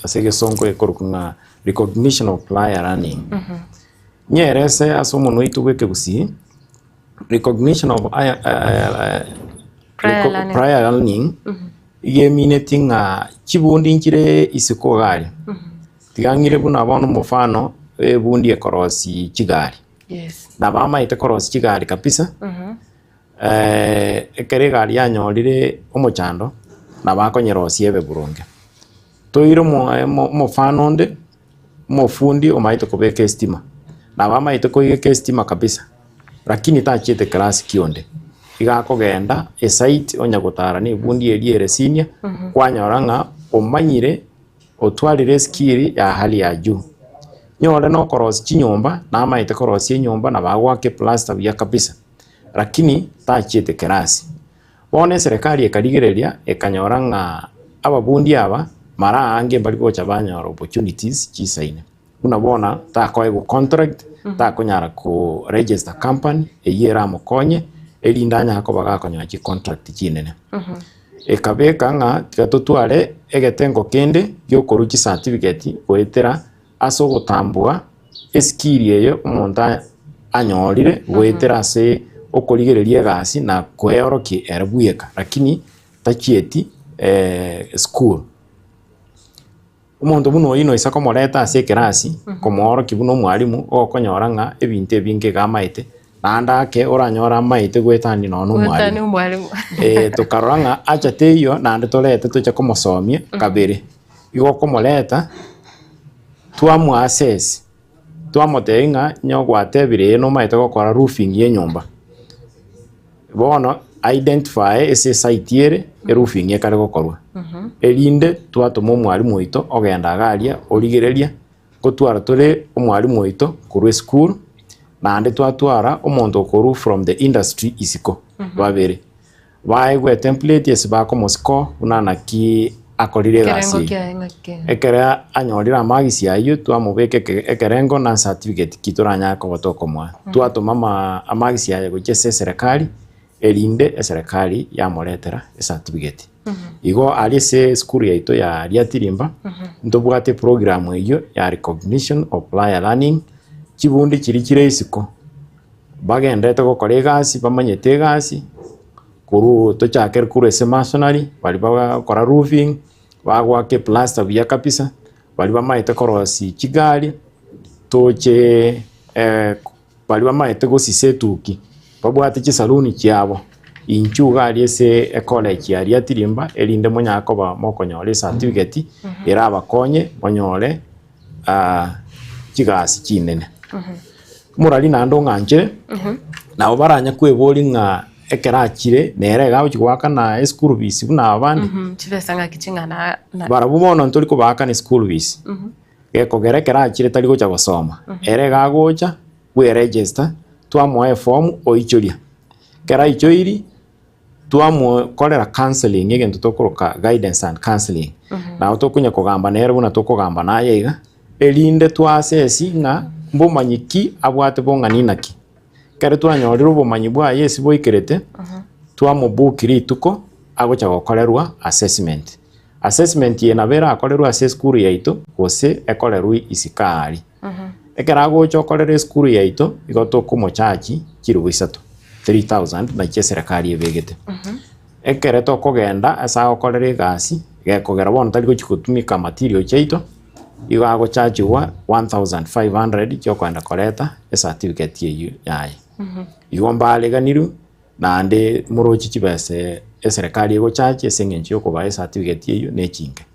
ase egesongo ekorokwa ng'a recognition of prior learning. Nyerese ase omonwa oito bwa ekegusii, recognition of Prior learning. prior learning, iga eminetie ng'a chibundi nchire isiko iga aria, tiga ng'ire buna bono omofano, ebundi ekorosia chigari, Yes. nabo amaete korosia chigari kabisa. Ekero egari yanyorire omochando, nabo akonyerosia ebe boronge. Toire omofano onde, omofundi omanyete kobeka estima, nabo amaete koigeka estima kabisa, lakini tachiete class ki onde. Iga akogenda esite onya gotara na ebundi eria ere senior, kwanyora ng'a omanyire otwarire eskill ya hali ya juu. Nyore na okorosia chinyomba, namaete korosia enyomba nabo agoaka eplaster buya kabisa. Lakini tachiete kerasi. Bono eserekari ekarigereria ekanyora ng'a ababundi aba mara aange mbari gocha banyora opportunities chisaine. Buna bono takoegwa contract, takonyara ko register company eyio eramokonye erinde anyare koba gakonyora chicontract chinene. Ekabeka ng'a tiga totware egetengo kende giokorwa chicertificate goetera ase ogotambua eskill eye omonto anyorire goetera ase okorigereria egasi na koeorokia ere bweka lakini tachieti school. Omonto buna oyio noisa komoreta ase ekerasi komoorokia buna omwalimu ogokonyora ng'a ebinto ebinge iga amaete naende ake oranyore amaete goetania nonya na Goetania omwalimu. omwalimu. Tokarora ng'a acha teiyo naende torete toche komosomia kabere. Igo okomoreta, twamoassess, twamotebia ng'a onye gwatebire eye nomanyete gokora roofing ya enyomba, bono identify ase esite ere eroofing ekare gokorwa, erinde twatoma omwalimu oito ogenda iga aria origereria, ngotwara tore omwalimu oito korwa esukuru, naende twatwara omonto okorwa from the industry isiko babere. Baegwe etemplate ase bakomosiko buna naki akorire egasi Ekerengo eye. kiaye ng'aki? Ekero anyorire amagisi ayio twamobeka ekerengo na certificate ki toranyare koba tokomoa. Twatoma ama amagisi aya gochia ase eserekari erinde eserekari yamoretera ecertificate. Igo aria ase esukuru yaito ya Riatirimba ntobwate eprogram eyio ya recognition of prior learning, chibundi chiria chire isiko. Bagenderete gokora egasi, bamanyete egasi, korwa tochakere korwa ase masonry, baria bagokora roofing, bagoaka eplaster buya kabisa, baria bamaete korosia chigari, toche baria bamaete gosisa etuki, babwate chisaloon chiabo, inchuo iga aria ase ecollege aria Tirimba, erinde monyare koba mokonyora ecertificate, erabakonye monyore chigasi chinene. Omorari naende ong'anchire, nabo baranye kweboria ng'a ekero achire nere iga agochia goakana eschool fees buna abande. Chibesa ng'aki ching'ana na. Barabwo bono ntori kobaakana eschool fees, gekogera ekero achire tari gocha gosoma, ere iga agocha bweregister, twamoa eform oichoria, ekero aichoiri. Twamokorera counselling egento tokoroka guidance and counselling, nabo tokonya kogamba nere buna tokogamba naye iga, erinde toassess ng'a mbomanyi ki abwate bong'ani naki. Ekero twanyorire obomanyi bwaye ase boikerete, twamobook rituko agocha gokorerwa assessment. Assessment eye nabo erakorerwe ase esukuru yaito gose ekorerwe isiko aaria. Ekero agocha okorera esukuru yaito, igo tokomocharge chiribu isato, 3000 nachio eserekari ebegete. Ekere tokogenda ase agokorera egasi, gekogera bono tari gochia gotumika material chiaito, igo agochachiwa 1500 chiokogenda koreta ecertificate eywo yaye. Igo mbareganirwe. Naende moroche chibesa eserekari egochachi ase eng'encho yokobaa ecertificate eyio ne chinke.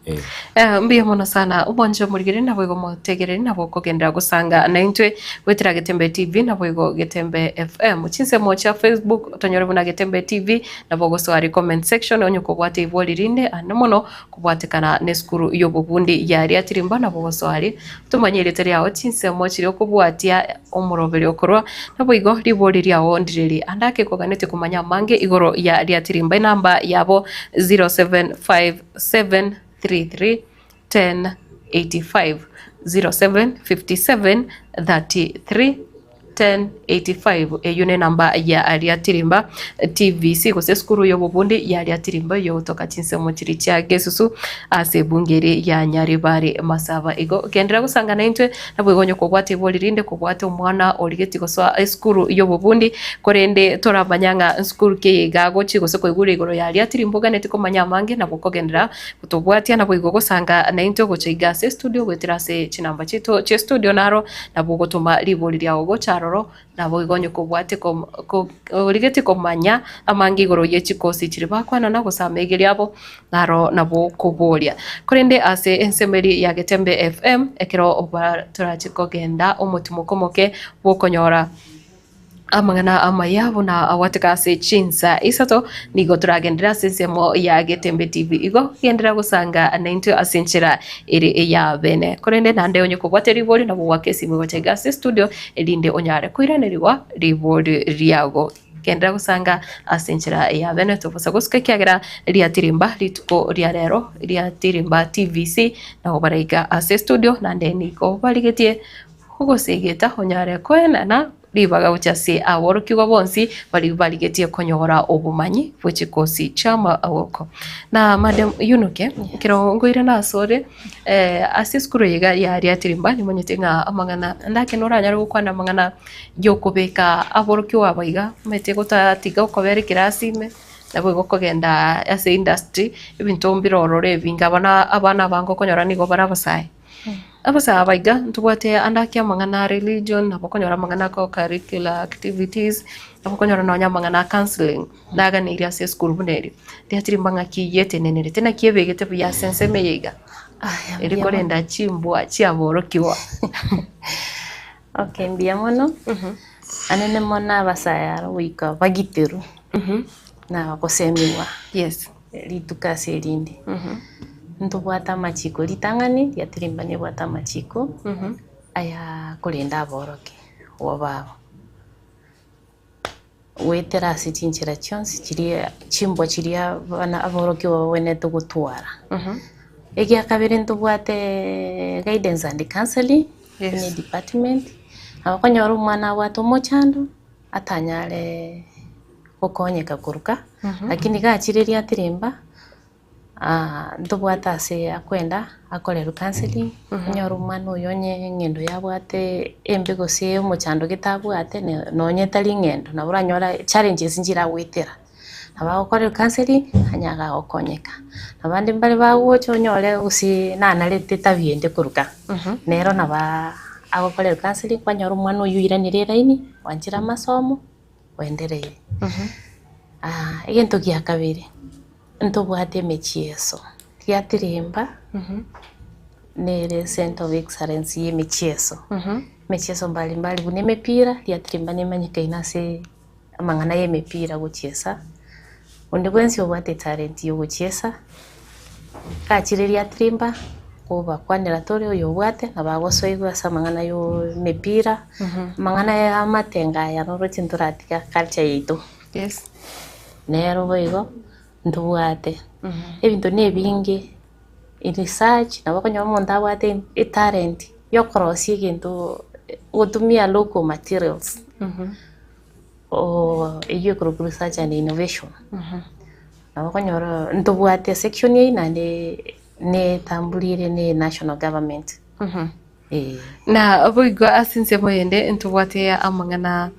Eh. Eh, mbuya mono sana omwanche omorigereria naboigo omotegereri nabo okogenderera gosanga naintwe goetera Getembe TV naboigo Getembe FM. Chinsemo chia Facebook tonyore buna Getembe TV nabo ogosoa aria comment section onye kobwate ibori rinde ande mono kobwatekana nesukuru yobobundi ya Riatirimba nabo ogosoa aria tomanye erieta riao chinsemo chiria okobwatia omoroberio okorwa naboigo ribori riao ndiriri ande ake koganetie komanya amange igoro ya Riatirimba enamba yabo 075733 1085 0757 33 1085 eyio nenamba ya Riatirimba TVC gose esukuru y'obobundi ya Riatirimba eyogotoka chinsemo chiria chia Gesusu ase ebunge eria ya Nyaribari Masaba. Igo genderera gosanga naintwe naboigo onye kobwate ibori rinde kobwate omwana origetie gosoa esukuru y'obobundi korende toramanya ng'a nsukuru ki eye iga agochia gose koigure igoro ya Riatirimba oganeti komanya amange nabo okogenderera gotobwatia naboigo gosanga naintwe gocha iga ase estudio goetera ase chinamba chiaito chia estudio naro Nabo ogotoma ribori riao gocha aroro, naboigo onye kobwate origetie komanya amange igoro ye chikosi chiria bakwanana gose amaigerio abo, naro nabo okoboria. Korende ase ensemo eria ya Getembe FM, ekero torache kogenda omotimoko omoke bw'okonyora Amang'ana amaya buna agwateka ase chinsa isato, nigo toragenderere ase ensemo ya Getembe TV. Igo genderera gosanga naintwe ase enchera ere eya bene. Korende naende onye kobwate ribori nabo goaka esimi gocha iga ase estudio erinde onyare koiranerigwa ribori riago. Genderera gosanga ase enchera ya bene tobosa gosuka ekiagera riatirimba rituko ria rero riatirimba TVC nabo bare iga ase estudio naende nigo barigetie Ogosegeta onyare koenana ribaga gochia ase aborokigwa bonsi baria barigetie konyora obomanyi bwe chikosi chi'amaboko. Na Madam Yunuke, ekero nkoirana asore ase esukuru eye iga ya Riatirimba nimanyete ng'a amang'ana ande ake noranyare gokwana amang'ana yokobeka aborokigwa aba iga, omanyete gotatiga okobera ekerasi ime, naboigo okogenda ase industry, ebinto mbire ororo ebinge abana abana abange okonyora nigo bare abasae. Abasae aba iga ntobwate ande ake amang'ana a religion, nabo okonyora amang'ana a co-curricular activities, nabo okonyora nonya amang'ana a counselling, naganeirie ase esukuru buna erio. Riachire mba ng'aki yetenenerete naki ebegete buya ase ensemo eye iga, Aya, eri mbuya mono. korenda chimbwa chiaborokigwa. Okay, mbuya mono. Anene mono abasae aro goika bagiterwe, na gosemigwa. Yes. Rituko ase erinde. Ntobwate amachiko ritang'ani riatirimba nebwate amachiko aya korenda aborokia babo. Goetera ase chinchera chionsi chiria chimbwa chiria abana aborokigwa babwenerete gotwara. Egia kabere ntobwate guidance and counselling Yes. ime department, nabo okonyora omwana abwate omochando atanyare gokonyeka koruka, lakini gachire riatirimba, ntobwate ase akwenda akorerwe counselling, onyore omwana oyo onye eng'endo yabwate embe gose omochando gete abwate nonye etari eng'endo nabo oranyore challenges nchiragoetera. Nabo agokorerwa counselling, anyare gokonyeka. Abande mbare bagocha onyore gose nanarete etabia ende koruka, nero nabo agokorerwa counselling kwanyora omwana oyio oiranire eraini, oanchire amasomo. oendereire. Egento gia kabere, ntobwate emechieso, riatirimba nere center of excellence ya emechieso. Emechieso mbari mbari buna emepira, riatirimba nemanyekaine ase amang'ana ya emepira gochiesa, onde bwensi obwate etalent ya ogochiesa, Gachire riatirimba, kobakwanera tore oyobwate, nabo agosoigwa ase amang'ana ya emepira, amang'ana ya amatenga aya noroche ntoratiga culture yaito. Yes. Nero boigo, ntobwate. Ebinto na ebinge, research, nabo okonyora omonto abwate etalent ya okorosia egento gotumia local materials, eywo ekorokwa research and innovation. Nabo okonyora ntobwate esection eyio naende netamburire ne national government eh. Na boigo ase ensemo eyende ntobwate amang'ana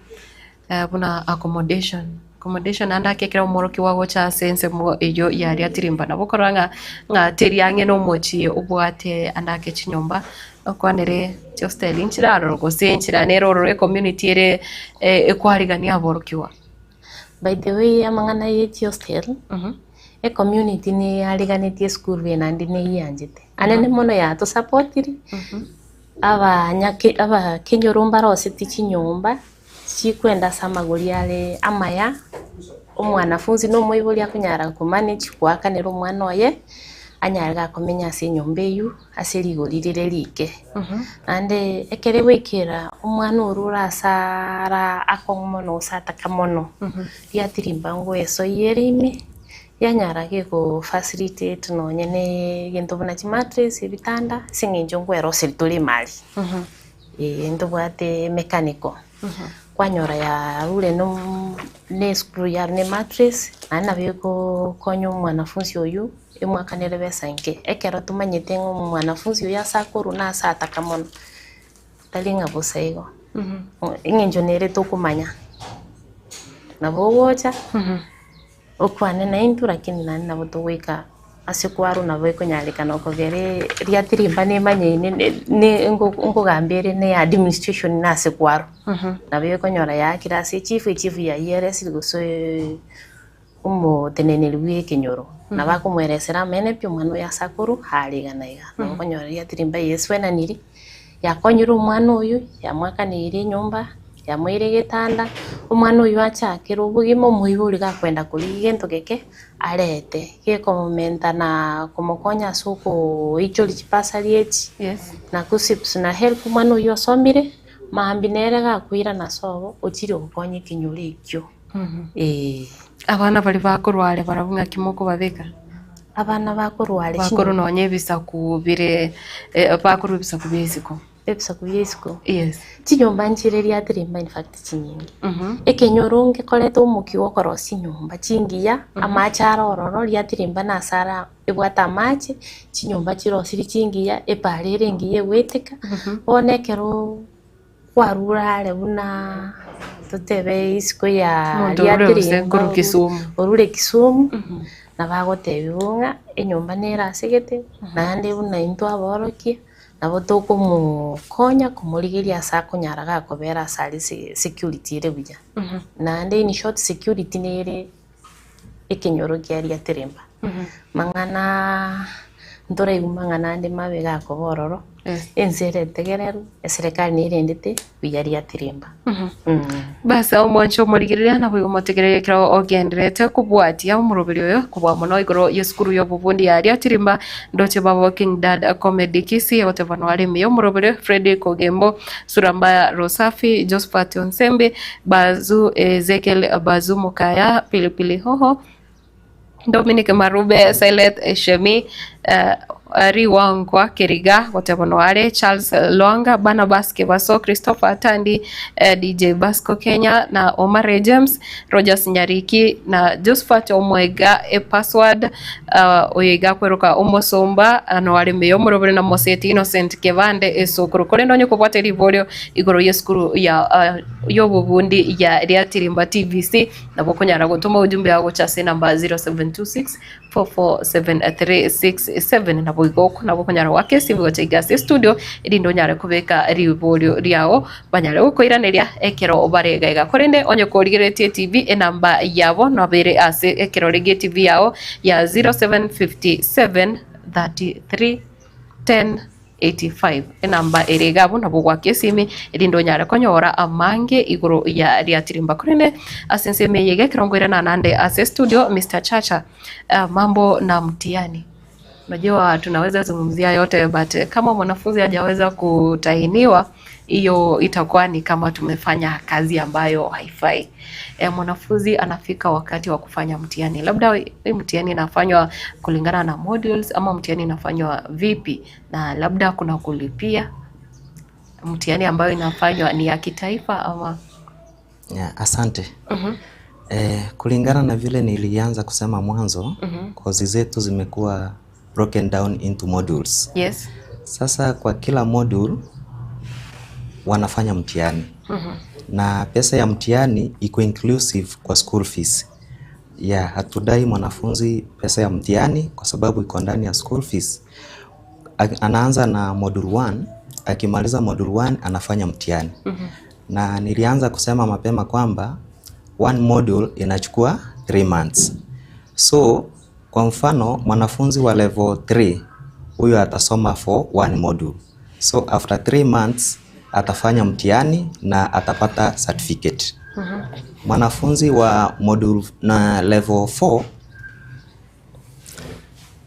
buna accommodation, accommodation naende ake ekero omworokigwa agocha ase ensemo eyio yaria tirimba nabo okorora ng'a ng'a teri ang'e na omochie obwate ande ake chinyomba okwanere chihosteli nchire aroro gose enchera nere ororo ecommunity ere ekwarigania aborokigwa. By the way amang'ana ye chihostel, Ecommunity neyariganetie esukuru eye naende neyianchete. Anene mono yatosapotiri, abanyake abakenyoro mbaroseti chinyomba, chikwenda ase amagori are amaya, omwanafunzi na omoibori akonyara komanage koakanera omwana oye, anyare gakomenya ase enyomba eywo ase rigori rire rike. Naende ekere goikera omwana oria ore ase ara akong'u mono gose ataka mono, riatirimba ngoesoyia ere ime, yanyara geko facilitate nonye na egento buna chimattress, ebitanda, ase eng'encho nkweroseria tore emari. Ee ntobwate mechanical, kwanyora yarure na esukuru yarure na emattress, naende nabo egokonya omwanafunsi oywo emwakanere besa enke. Ekero tomanyete ng'a omwanafunsi oyo ase akorwa na ase ataka mono, tari ng'a bosa igo, eng'encho nere tokomanya, nabo ogocha. Okwane naintwe, lakini naende nabo togoika ase kwarwa nabo ekonyarekana okogera riatirimba nemanyaine ne nkogamba ere ne administration na ase kwarwa. Nabo ekonyora yaakire ase echief, echief yayeresire gose omoteneneri bwa ekenyoro. Nabo akomoeresera amaene pi omwana oyo ase akorwa are iga na iga. Nabo okonyora riatirimba yesuenaniri. Yakonyire omwana oyio, yamwakaneirie enyomba, yamoeire egetanda, omwana oyio achakere obogima omoibori gakwenda korigia gento geke arete, gekomomenta na komokonya ase okoichoria chibasari echi, na kuccps na help omwana oyio osomire, mambia nere gakoirana ase obo, ochire gokonya ekenyoro ekio, eeh. Abana baria bakorware barabwo ng'aki mokobabeka? Abana bakorware Bakorwa nonya ebisaku bire bakorwa ebisaku bia isiko. Ebisaku bia isiko? Yes. Chinyomba nchire riatirimba in fact chinyinge. Ekenyoro ngekorete omokia bwa okorosia chinyomba chingiya, amache are ororo, riatirimba nase ara ebwate amache, chinyomba chirosirie chingiya, epara ere engiya egoeteka, bono ekero Kwarure are buna totebe isiko ya Omonto orure gose riatirimba korwa Kisumu. orure Kisumu, nabo agotebiwa ng'a enyomba nere asegete, naende buna intwe aborokia, nabo tokomokonya komorigeria ase akonyara gakobera ase are security ere buya. Naende in short security nere ekenyoro kia riatirimba. Mang'ana ntoraigwe mang'ana ande mabe gakoba ororo, ense ere etegererwe, eserekari nerendete buya riatirimba. Bas omwanche omorigereria naboigo omotegereri ekero ogendererete kobwatia omoroberi oyo kobua mono igoro y'esukuru y'obobundi ya Riatirimba ndoche babo King Dad Comedy Kisii egoteba noare ime y'omoroberi Fredrick Ogembo Surambaya Rosafi Josphat Onsembe Bazu Ezekiel Bazu Mokaya Pilipili Hoho Dominic Marube, Silet Shemi, Riwankwa Keriga, goteba noare Charles Lwanga, Barnabas Kebaso, Christopher Tandi, DJ Basco Kenya na Omare James, Rogers Nyariki na Josphat Omwega Epasword, oyo iga akweroka omosomba noare mbuya omorobori na Moseti Innocent Kebande esukuru. Korende onye kobwate riborio igoro y'esukuru ya y'obobundi ya Riatirimba TVC, Nabo okonyara gotoma ujumbe yao gocha ase enamba 0726 447367 nabo igo oko nabo okonyara goaka esimi gocha iga ase estudio erinde onyare kobeka riborio riao banyare gokoiraneria ekero bare iga iga. Korende onye korigereretie etv enamba yabo nabo ere ase ekerore gie etv yao ya 0757 33 10 85 enamba ere iga abwo nabo ogoaka esimi erinde onyare konyora amange igoro ya riatirimba korende ase ensemo eye iga ekero nkoirana nande ase studio Mister Chacha mambo na mtihani unajua tunaweza zungumzia yote but kama mwanafunzi hajaweza kutahiniwa hiyo itakuwa ni kama tumefanya kazi ambayo haifai. E, mwanafunzi anafika wakati wa kufanya mtihani, labda hii mtihani inafanywa kulingana na modules ama mtihani inafanywa vipi, na labda kuna kulipia mtihani ambayo inafanywa ni ya kitaifa ama Yeah, asante. Kulingana na vile nilianza kusema mwanzo, kozi zetu zimekuwa broken down into modules. Sasa kwa kila module wanafanya mtihani. Na pesa ya mtihani iko inclusive kwa school fees. Yeah, hatudai mwanafunzi pesa ya mtihani kwa sababu iko ndani ya school fees. Anaanza na module 1, akimaliza module 1 anafanya mtihani. Na nilianza kusema mapema kwamba one module inachukua 3 months. So Kwa mfano mwanafunzi wa level 3 huyo atasoma for one module. So after 3 months atafanya mtihani na atapata certificate. Mwanafunzi wa module na level 4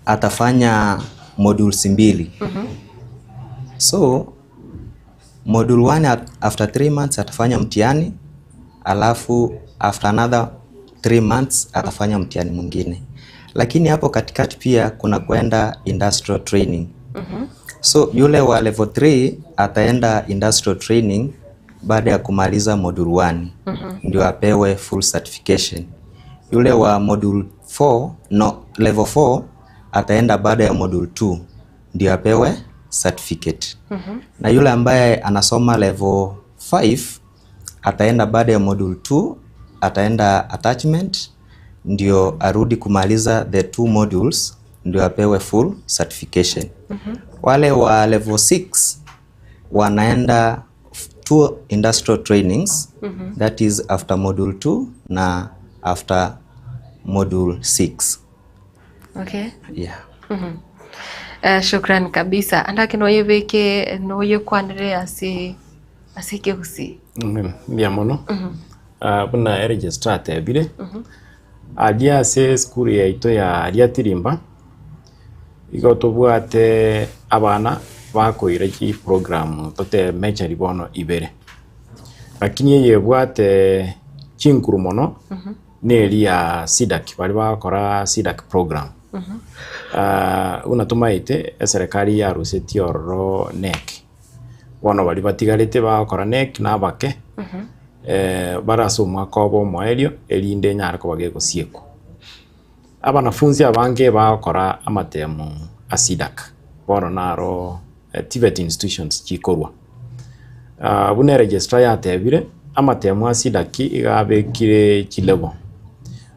atafanya modules mbili. So module 1 after 3 months atafanya mtihani, alafu after another 3 months atafanya mtihani mwingine. Lakini hapo katikati pia kuna kwenda industrial training. So yule wa level 3 ataenda industrial training baada ya kumaliza module 1 ndio apewe full certification. Yule wa module 4, no, level 4 ataenda baada ya module 2 ndio apewe certificate. Na yule ambaye anasoma level 5 ataenda baada ya module 2 ataenda attachment ndio arudi kumaliza the two modules ndio apewe full certification. Wale wa level 6 wanaenda two industrial trainings that is after module 2 na after module 6. Okay. Yeah. Shukran kabisa. Andake noyebeke noyekwanere ase ase ekegusii. Mbuya mono. Ah, buna eregistrar atebire, aria ase esukuru yaito ya aria Tirimba, igo tobwate abana bakoira chiprogram totebe mechari bono ibere. Lakini eye ebwate chinkuru mono, neri ya CDACC, baria bagokora CDACC program. Ah, buna tomaete, eserekari yarusetie ororo KNEC. Bono baria batigarete bagokora KNEC na abake, bare ase omwaka obo omoerio, erinde enyare koba gegosiekwa. Abanafunzi abange bagokora amatemo a CDACC, bono naro TVET institutions chikorwa. Ah, buna eregistrar yatebire, amatemo a CDACC iga abekire chilevel.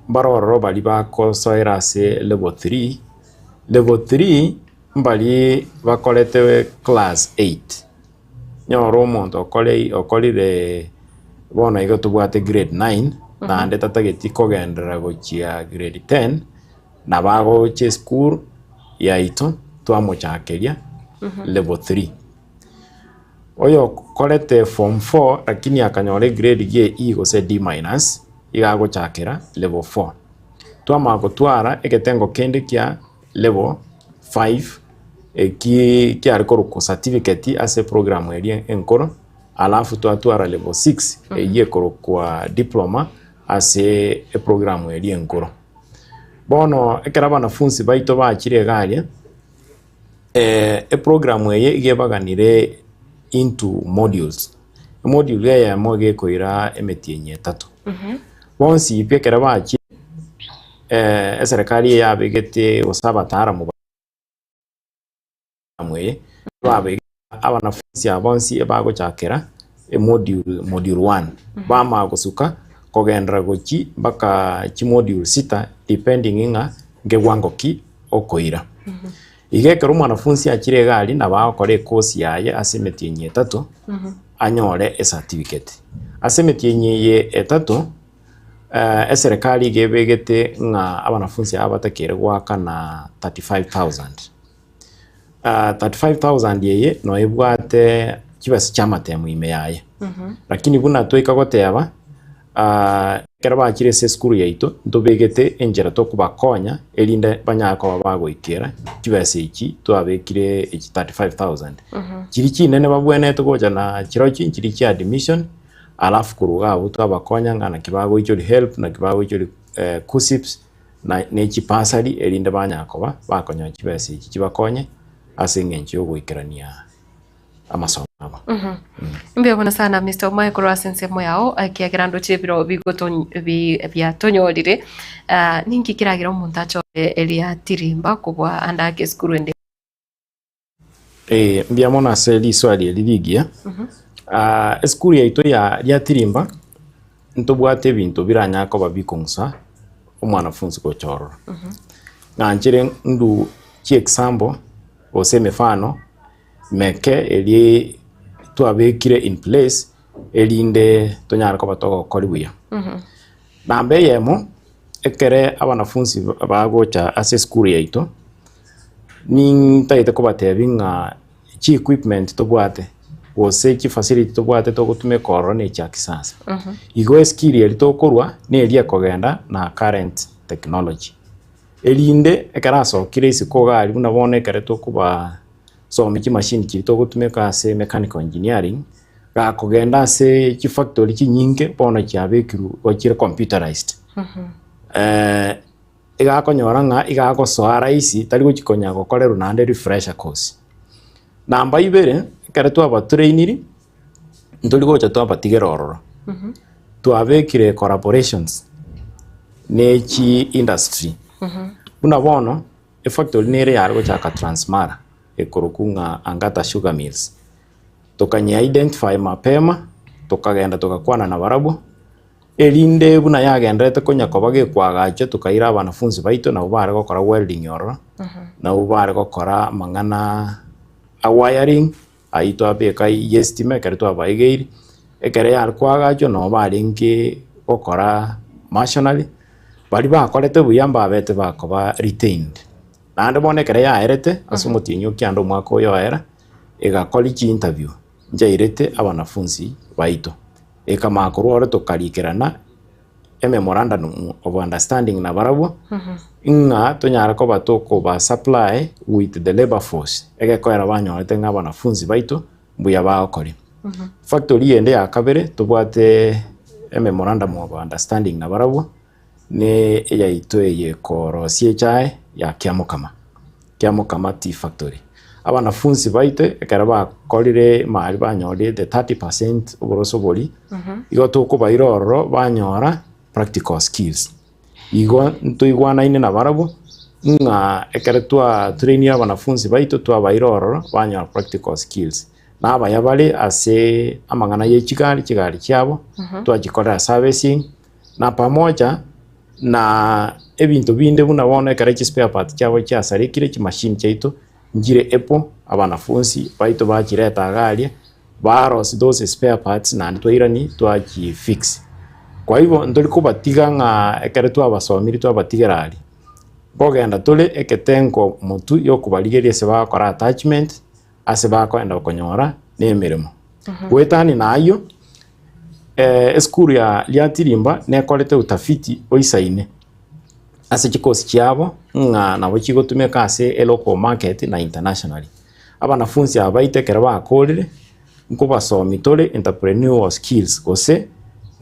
Mbare ororo baria bakosoera ase level 3, level 3 mbari bakorete class 8. Nyora omonto okore okorire bono iga tobwate grade 9, naende tatageti kogenderera gochia grade 10, nabo agocha esukuru yaito twamochakeria level 3. Oyokorete form 4 lakini akanyora egrade gie E gose D minus, iga agochakera level 4. Twamanya gotwara egetengo kende kia level 5 eki kiare korokwa certificate ase program eria enkoro, alafu twatwara level 6 eyio ekorokwa diploma ase eprogram eria enkoro. Bono ekero abanafunzi baito bachire iga aria, eprogram eye iga ebaganire into modules. Emodule eyemo iga ekoira emetienyi etato. Bonsi pi ekero bachire, eserekari eyabegete gose abataalamu ba eye, babegete abanafunzi aba bonsi ebagochakera emodule module one, bamanya gosuka kogenderera gochia mpaka chimodule sita depending ng'a nkewango ki okoira. Iga ekero omwanafunzi achire iga aria nabo agokora ekosi yaye ase emetienyi etato, anyore ecertificate. Ase emetienyi eye etato, eserekari iga ebegete ng'a abanafunzi aba batakeire goakana 35,000. 35,000 eye noyo ebwate chibesa chia amatemo ime yaye. Lakini buna twaika goteba, ekero bachire ase esukuru yaito, ntobegete enchera tokobakonya erinde banyare koba bagoikera chibesa echi twabekire echi 35,000. Chiria chinene babwenerete gocha na chirochio nchiria chia admission, alafu korwa iga abwo twabakonya ng'a naki bagoichoria HELB, naki bagoichoria KUCCPS, na ne chibasari erinde banyare koba bakonyora chibesa echi chibakonye ase eng'encho y'ogoikerania amasomo abo. Mbuya mono sana Mr. Omae korwa ase ensemo yao ekiagera ndoche ebiro bigoto bi biatonyorire Ah, ninki keragera omonto achore eria tirimba kobua ande ake esukuru ende Eh, mbuya mono ase riswali eri rigiya. Ah, esukuru yaito ya Riatirimba ntobwate ebinto biranyare koba bikong'usa omwanafunzi gocha ororo. Nanchere ndu chiexample gose emefano meke eria twabekire in place erinde tonyare koba togokori buya. Namba eyemo. Ekere abanafunsi bagocha ase esukuru yaito, nintagete kobatebia ng'a chi equipment tobwate gose chi facility tobwate togotumeka ororo ne chia kisasa. Igo eskill eria tokorwa neria ekogenda na current technology. Erinde ekero asokire isiko iga aria buna bono ekere tokobaa somia chimashini chiria togotumeka ase mechanical engineering, gakogenda ase chifactory chinyinge bono chiabekirwe igo chire computerized. Iga akonyora ng'a iga agosoa rahisi tari gochi konya gokorerwa naende refresher course. Namba ibere, ekero twabatrainiri, ntori gocha twabatigera ororo, twabekire collaborations ne chi industry. Buna bono, efactory nere yare gochaka Transmara ekorokwa ng'a Angata Sugar Mills. Tokanye identify mapema, tokagenda togakwana nabarabwo, erinde buna yagendererete konya koba gekoagachwa tokaira abanafunsi baito nabwo bare gokora welding ororo, nabwo bare gokora amang'ana a wiring, aywo twabeka ya estima ekero twabaegeire, ekero yare koagachwa nabo barenge gokora masonry, baria bakorete buya mbabete bakoba retained. Naende bono ekero yaerete ase omotienyi o kianda omwaka oyo oera, egakora chiinterview nchairete abanafunsi baito, ekamanya korwa ore tokarikerana ememorandum of understanding nabarabwo, ng'a tonyare koba tokoba supply with the labour force, egekoera banyorete ng'a abanafunsi baito mbuya bagokoria. Factory ende ya kabere tobwate ememorandum of understanding nabarabwo, ne eyaito eye ekorosia echae ya Kiamokama, Kiamokama Tea Factory. Abanafunsi baito ekero bakorire mari banyorire the 30% oboroso boria, igo tokobaira ororo banyora practical skills. Igo ntoigwanaine nabarabwo ng'a ekero twa trainire abanafunsi baito twabaira ororo banyora practical skills. Na abaya bare ase amang'ana ye chigari, chigari chiabo, twachikorera servicing. Na pamoja na ebinto binde buna bono ekero chispare parts chiabo chiasarekire chimashini chiaito nchire able abanafunsi baito bachireta iga aria barosia those spare parts naende twairani twachifix. Kwa hivyo ntori kobatiga ng'a ekero twabasomiri twabatigera aria, nkogenda tore eketengo motwe ya okobarigeria ase bagokora attachment ase bakoenda konyora na emeremo. Goetania na ayio. Esukuru ya Riatirimba nekorete utafiti oisaine ase chikosi chiabo ng'a nabo chigotumeka ase elocal market na internationally. Abanafunsi aba baito ekero bakorire nkobasomi tore entrepreneurial skills gose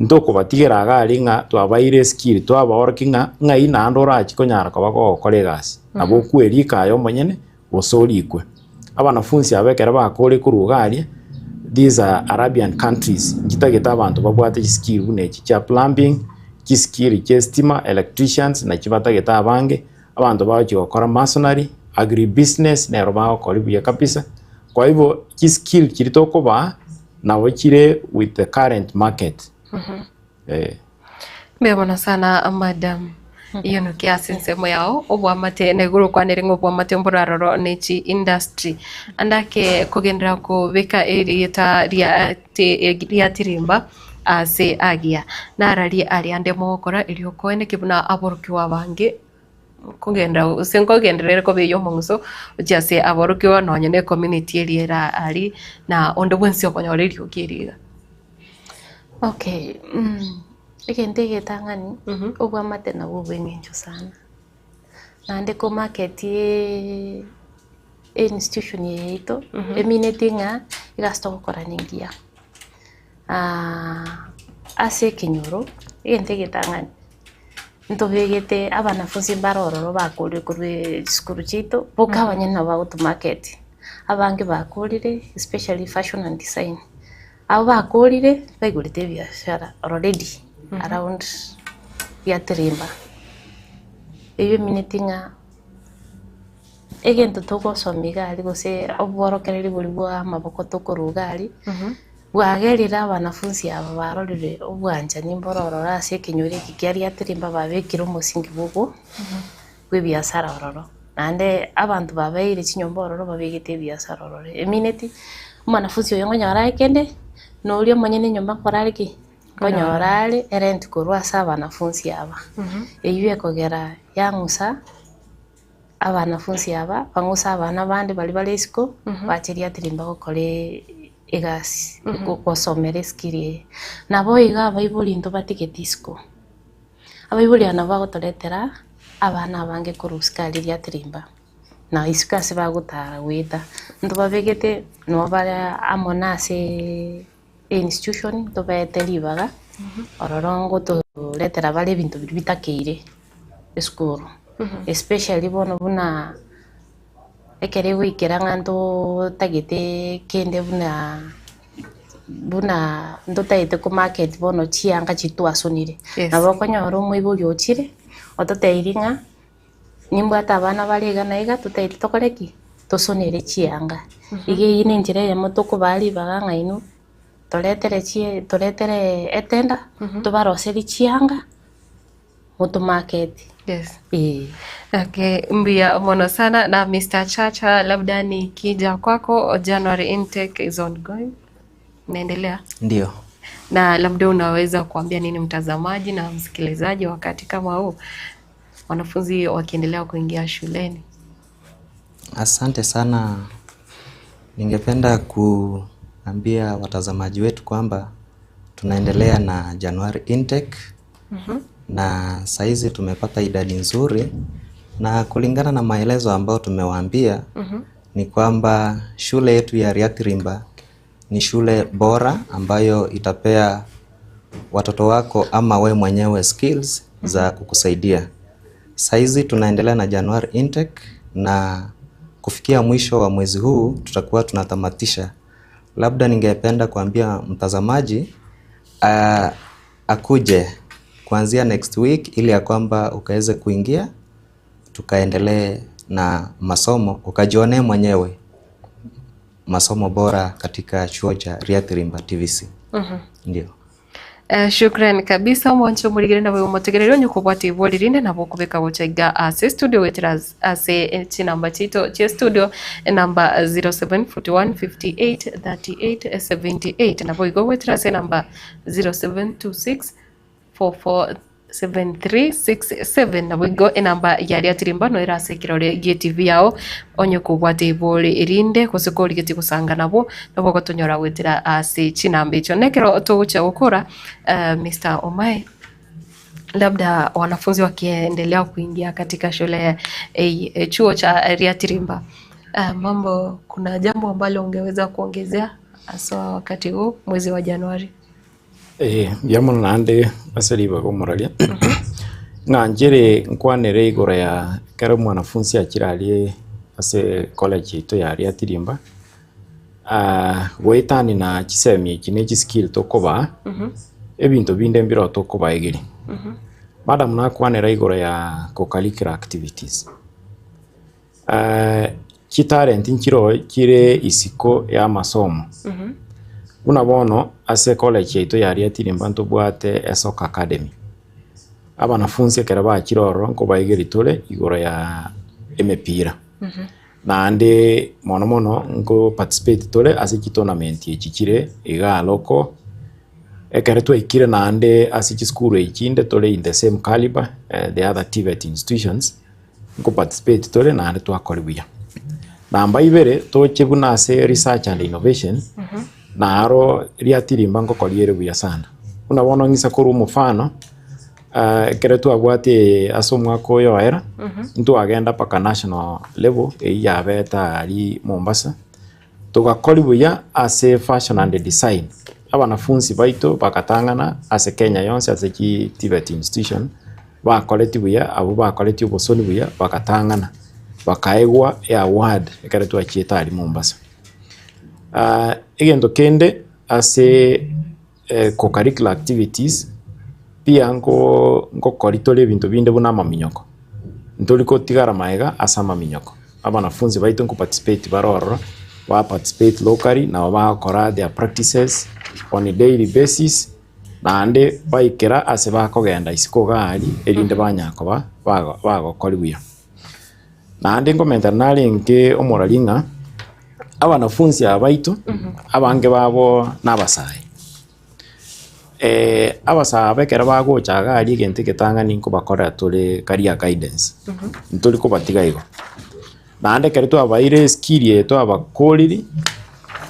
ntokobatigera iga aria ng'a twabaeire eskill twabaorokia ng'a ng'ai naende orachi konyara koba kogokora egasi. Nabo okwerika aye omonyene gose orikwe. Abanafunsi aba ekero bakorire korwa iga aria, these are Arabian countries, nchitagete abanto babwate chiskill buna echi chia plumbing, chiskill chia estima, electricians, nachi batagete abange, abanto bagochia gokora masonry, agribusiness nero bagokora buya kabisa. Kwa hivyo chiskill chiria tokobaa nabo chire with the current market. Eh. Mbuya mono sana madam. Iyo noki ase ensemo yao obwamate na igoro okwanere ng'a obwamate mboraroro ne chi industry. Ande ake kogenderera kobeka erieta ria ti ria tirimba ase agiya. Nararie aria ande mogokora erio okoeneke buna aborokigwa abange nkogenda gose nkogenderere koba eywo omong'uso gochia ase aborokigwa nonye ne ecommunity eria ere aria na onde bwensi okonyora eriogi eri iga. Okay, egento egetang'ani, obwamate nabwo obweng'encho sana, naende komarket institution eye yaito, emineti ng'a egasi togokora nengiya. Ase ekenyoro, egento egetang'ani, ntobegete abanafunsi mbare ororo bakorire korwa chisukuru chiaito, boka abanyene nabo bagotomarket, abange bakorire especially fashion and design. Abwo bakorire baigorete ebiashara already around Giatirimba. Eywo emineti ng'a egento togosoma iga aria gose obworokereri boria bwa amaboko tokorwa iga aria, bwagerire abanafunsi aba barorire obwanchani mboro ororo ase ekenyoro eke kia Riatirimba babekire omosingi bwa obo bwa ebiasara ororo. Naende abanto babeire chinyomba ororo babegete ebiasara ororo. Emineti, omwanafunsi oyo nkonyora are kende, na oria omonyene enyomba nkora are ki? Nkonyora are erent korwa ase abanafunsi aba. Eyio ekogera yang'usa abanafunsi aba, bang'use abana bande baria bare isiko, bache riatirimba gokora egasi, gosomera eskill eye. Nabo iga abaibori ntobatigeti isiko, abaibori aba nabo bagotoretera abana abange korwa isiko aria riatirimba. Na isiko ase bagotara goeta, ntobabegete nabo bare amo na ase einstitution tobaete ribaga, ororo ngotoretera bare ebinto biria bitakeire esukuru, especially bono buna ekero egoikera ng'a ntotagete kende buna buna ntotagete ko market bono chianga chiria twasonire, nabo okonyora omoibori ochire ototebirie ng'a. Nimbwate abana bare iga na iga, totaeti tokore ki? Tosonere chianga. Iga eyio ne enchera eyemo tokobaa ribaga ng'a inwe toretere chie toretere etender, tobaroserie chianga, motomarket. Yes. Eeh. Okay, mbuya mono sana na Mr. Chacha, labda nikija kwako, January intake is ongoing. Inaendelea? Ndio. Na labda unaweza kuambia nini mtazamaji na msikilizaji wakati kama huu wanafunzi wakiendelea kuingia shuleni? Asante sana. Ningependa kuambia watazamaji wetu kwamba tunaendelea na January intake na saizi tumepata idadi nzuri, na kulingana na maelezo ambayo tumewaambia ni kwamba shule yetu ya Ryakirimba ni shule bora ambayo itapea watoto wako ama we mwenyewe skills za kukusaidia. Saizi tunaendelea na January intake na kufikia mwisho wa mwezi huu tutakuwa tunatamatisha. Labda ningependa kuambia mtazamaji uh, akuje kuanzia next week ili ya kwamba ukaweze kuingia tukaendelee na masomo ukajionee mwenyewe masomo bora katika chuo cha Ryakirimba TVC. Ndio. Eh, shukran kabisa omwancho omorigere nabo omotegereri onye kobwate ibori rinde nabo okobeka gocha iga ase studio goetera ase eh, chinamba chiaito chia studio enamba 0741 58 38 78 nabo igo goetera ase enamba 0726 447367 nabo igo enamba yaria tirimbano ere ase ekirore gie TV yao onye kobwate ibori erinde gose korigetie gosanga nabo nabo ogotonyora goetera ase chinamba echio. Nekero togochia gokora eh, Mr. Omae labda wanafunzi wakiendelea kuingia katika shule eh, chuo cha Riatirimba eh, mambo kuna jambo ambalo ungeweza kuongezea haswa wakati huu mwezi wa Januari? Ee, mbuya mono naende ase ribaga omoraria, ng'a nchere nkwanere igoro ya ekero omwanafunsi achire aria ase college yaito ya aria Tirimba, goetania na chisemi echi na echiskill tokobaa, ebinto binde mbireo tokobaegeria. Madam nakwanera igoro ya co-curricular activities, Chitalent nchiroo chire isiko y'amasomo, buna bono ase college yaito ya Riatirimba ntobwate esoka academy, abanafunsi ekero bachire ororo nkobaigeria tore igoro ya emepira, naende mono mono nko participate tore ase chitournament echi chire igaa local, ekero twaikire naende ase chisukuru echi chinde tore in the same calibre the other TVET institutions. Nko participate tore naende twakore buya. Namba ibere toche buna ase research and innovation naro riatirimba ngokoria ere buya sana. Buna bono ng'isa korwa omofano ekero twabwate ase omwaka oyo oera ntwagenda mpaka national level eywo yabete aria Mombasa, togakori buya ase fashion and design. Abanafunsi baito bagatang'ana ase Kenya yonsi ase chi TVET institution. Bakoreti buya, abwo bakoretie obosoni buya bagatang'ana, bakaegwa eaward ekero twachiete aria Mombasa. Egento kende ase co-curricular activities, pia nko nkokori tore ebinto binde buna amaminyoko, ntori gotigara maega ase amaminyoko, abanafunzi baito nko participate bare ororo, ba participate locally nabo bagokora their practices on a daily basis. Naende baikera ase bakogenda isiko iga aria, erinde banyare koba bagokori buya. Naende nkomentana narenge omorari ng'a abanafunsi aba baito, abange babo nabasae. Abasae aba ekero bagocha iga aria egento egetang'ani nkobakorera tore career guidance, ntori kobatiga igo. Naende ekero twabaeire eskill eye twabakorire,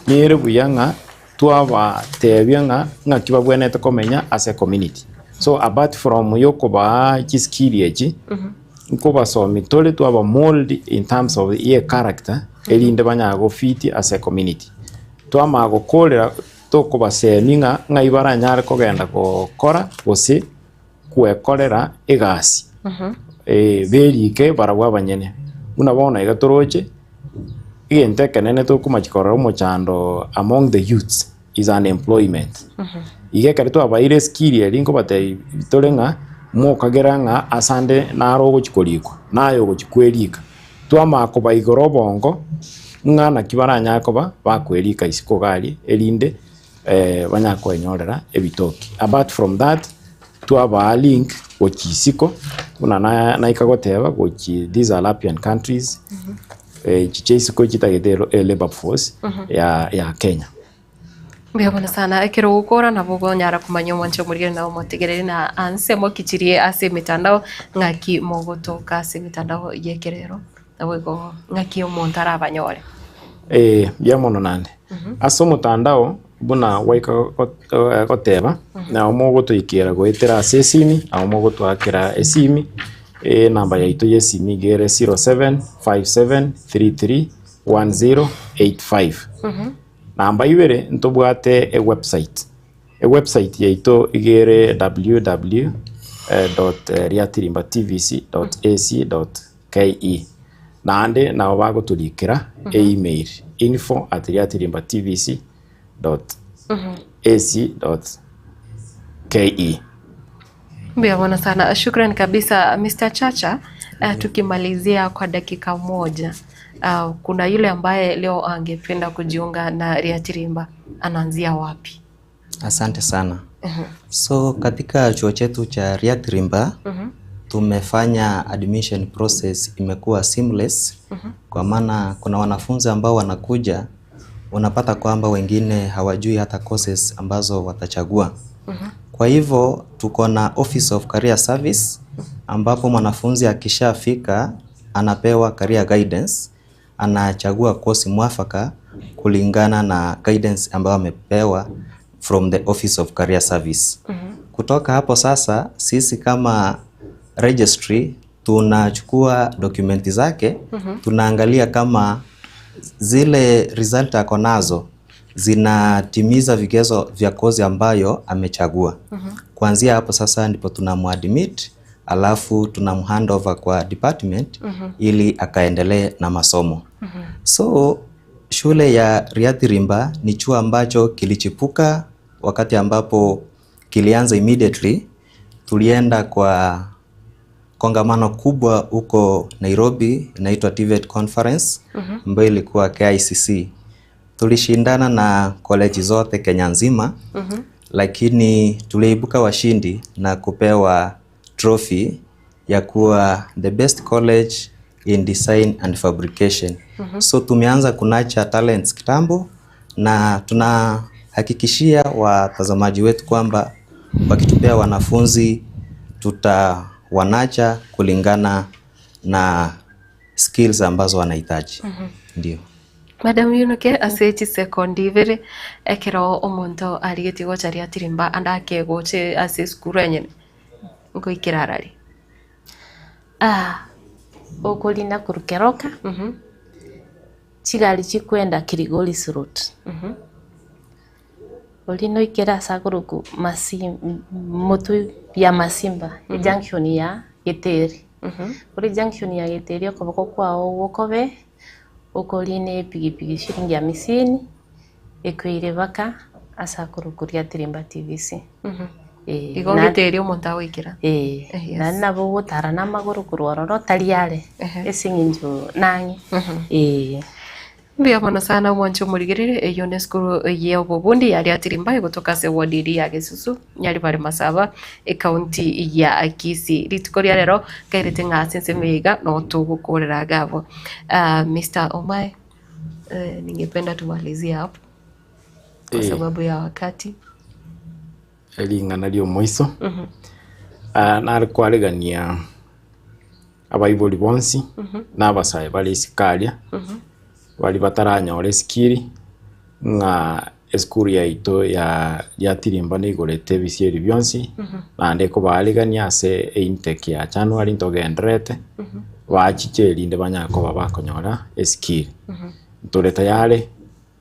nere buya ng'a twabatebia ng'a ng'aki babwenerete komenya ase ecommunity. So apart from ya okobaa chiskill echi, nkobasomia tore twaba mold in terms of ye echaracter erinde banyare gofit ase ecommunity. Twamanya gokorera tokobasemia ng'a ng'ai baranyare kogenda gokora gose gwekorera egasi berike barabwo abanyene. Buna bono iga toroche, egento ekenene tokomachia korora omochando among the youths is unemployment. Iga ekero twabaeire eskill eria nkobatebia tore ng'a mokagera ng'a ase ande naro ogochia korikwa, naye ogochia kwerika. Twamanya kobaigora obongo ng'a naki baranyare koba bakwerika isiko iga aria erinde banyare kwenyorera ebitoki. Apart from that, twabaa link gochia isiko buna naika goteba gochia these Arabian countries, echi chia isiko chitagete elabour force ya Kenya. Mbuya mono sana, ekero ogokora nabo okonyara komanya omwancho omorigeri na omotegereri na anse mokichirie ase emetandao ng'aki mogotoka ase emetandao y'ekerero, naboigo ng'aki omonto arabanyore. Ee, mbuya mono naende. Ase omotandao buna gwaika goteba, nabo mogotoikera goetera ase esimi, nabo mogotoakera esimi, enamba yaito ya esimi iga ere 0757331085. Namba ibere ntobwate ewebsite, ewebsite yaito iga ere www dot riatirimbatvc dot ac dot ke. Naende nabo bagotorikera email info at riatirimbatvc dot ac dot ke. Mbuya mono sana. Shukran kabisa Mr. Chacha. Tukimalizia kwa dakika moja, kuna yule ambaye leo angependa kujiunga na Riatirimba, anaanzia wapi? Asante sana. So katika chuo chetu cha Riatirimba tumefanya admission process imekuwa seamless kwa maana kuna wanafunzi ambao wanakuja unapata kwamba wengine hawajui hata courses ambazo watachagua. Kwa hivyo tuko na Office of Career Service ambapo mwanafunzi akishafika anapewa career guidance, anachagua kosi mwafaka kulingana na guidance ambayo amepewa from the Office of Career Service. Kutoka hapo sasa sisi kama registry tunachukua dokumenti zake, tunaangalia kama zile result ako nazo zinatimiza vigezo vya kozi ambayo amechagua. Kuanzia hapo sasa ndipo tunamuadmit alafu tunamhandover kwa department ili akaendelee na masomo. So shule ya Riathirimba ni chuo ambacho kilichipuka wakati ambapo kilianza immediately. Tulienda kwa kongamano kubwa huko Nairobi inaitwa TVET Conference ambayo ilikuwa KICC. Tulishindana na koleji zote Kenya nzima lakini tuliibuka washindi na kupewa trophy ya kuwa the best college in design and fabrication. So tumeanza kunacha talents kitambo na tunahakikishia watazamaji wetu kwamba wakitupea wanafunzi tutawanacha kulingana na skills ambazo wanahitaji. Ndio. Madam Yunuke ase chisekondi ibere ekero omonto arigetie gocha Riatirimba ande ake gocha ase esukuru enyene nkoikera arari? Ah, okorina korwa Keroka, chigari chikwenda Kilgoris Road. Oria noikere ase akorokwa Masim motwe ya Masimba, ejunction ya Giteri. Ore ejunction ya Giteri okoboko kwao gokobe, okorina epikipiki shilingi hamsini, ekoire mpaka ase akorokwa Riatirimba TVC. Eh, Igo na- Giteri omonto agoikera. Eh, Yes. naende nabo ogotara na amagoro korwa ororo tari are, Ehe. ase eng'encho nang'e, eh. Mbuya mono sana omwanche omorigereria, eyio nesukuru y'obobundi ya Riatirimba egotoka ase eward eria ya Gesusu, Nyaribari Masaba, ecounty ya Kisii. Rituko ria rero nkairete ng'a ase ensemo eye iga no togokorera iga abwo. Ah, Mister Omae, eh, ningependa tumalizie hapo kwa Eh. sababu ya wakati. Ring'ana ri'omoiso, nare kwarigania abaibori bonsi na abasae bare isiko aria, baria bataranyora esikiri, ng'a esukuru yaito ya Riatirimba neigorete ebisieri bionsi, naende ekobaarigania ase eintake ya January ntogendererete, bachiche erinde banyare koba bakonyora esikiri. Ntore tayari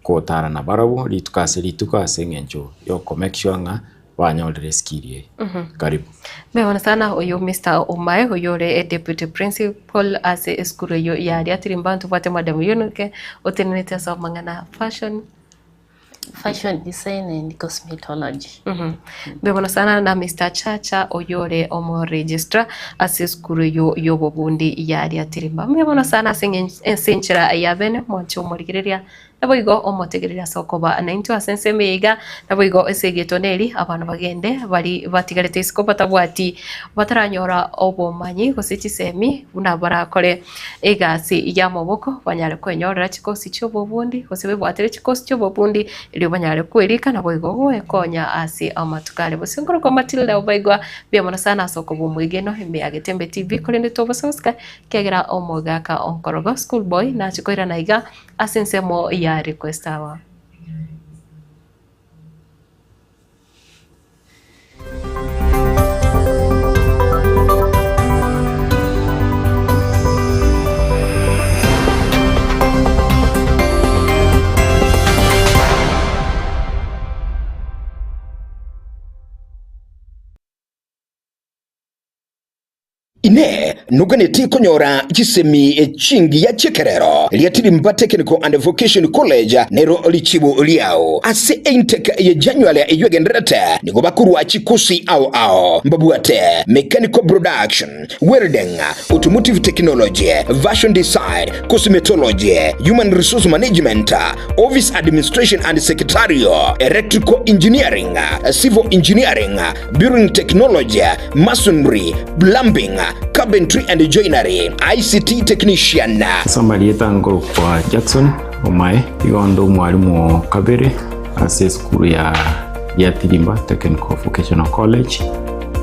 gotara nabarabwo rituko ase rituko ase eng'encho y'oko make sure ng'a banyorire esikiri eye. Karibu. Mbuya sana oyo Mister Omae oyo ore deputy principal ase esukuru eyio ya Riatirimba ntobwate Madam Eunice otenenete ase amang'ana fashion. Fashion design and cosmetology. Mbuya mono sana na Mister Chacha oyo ore omo registrar ase esukuru eyio y'obobundi ya Riatirimba. Mbuya mono sana ase ase enchera ya bene mwanche omorigereria Naboigo omotegerere ase okoba naintwe ase ensemo eye iga, naboigo ase egeto neri abana bagende baria batigarete isiko batabwati bataranyora obomanyi gose chisemi buna barakore egasi y'amaboko banyare kwenyorera chikosi chi'obobundi gose bebwatere chikosi chi'obobundi erio banyare kwerika naboigo goekonya ase amatuko aria. Gose nkorokwa Matilda Obaigwa, mbuya mono sana ase okoba omwegenwa ime ya Getembe TV korende tobososika ekiagera omogaka onkorogo school boy nache koirana iga. Ase ensemo ya request hour. Inee! Noganetie konyora chisemi chingiya chi'ekerero? Riatirimba Technical and Vocation College nero richibu riao. Ase eintake ye January eyio egendererete, nigo bakorua chikosi ao ao. Mbabwate Mechanical Production, Welding, Automotive Technology, Fashion Design, Cosmetology, Human Resource Management, Office Administration and Secretarial, Electrical Engineering, Civil Engineering, Building Technology, Masonry, Plumbing, Carpentry and Joinery, ICT Technician. Ase amarieta nkorokwa Jackson Omae, igo nde omwalimu o kabere ase esukuru ya Giatirimba Technical Vocational College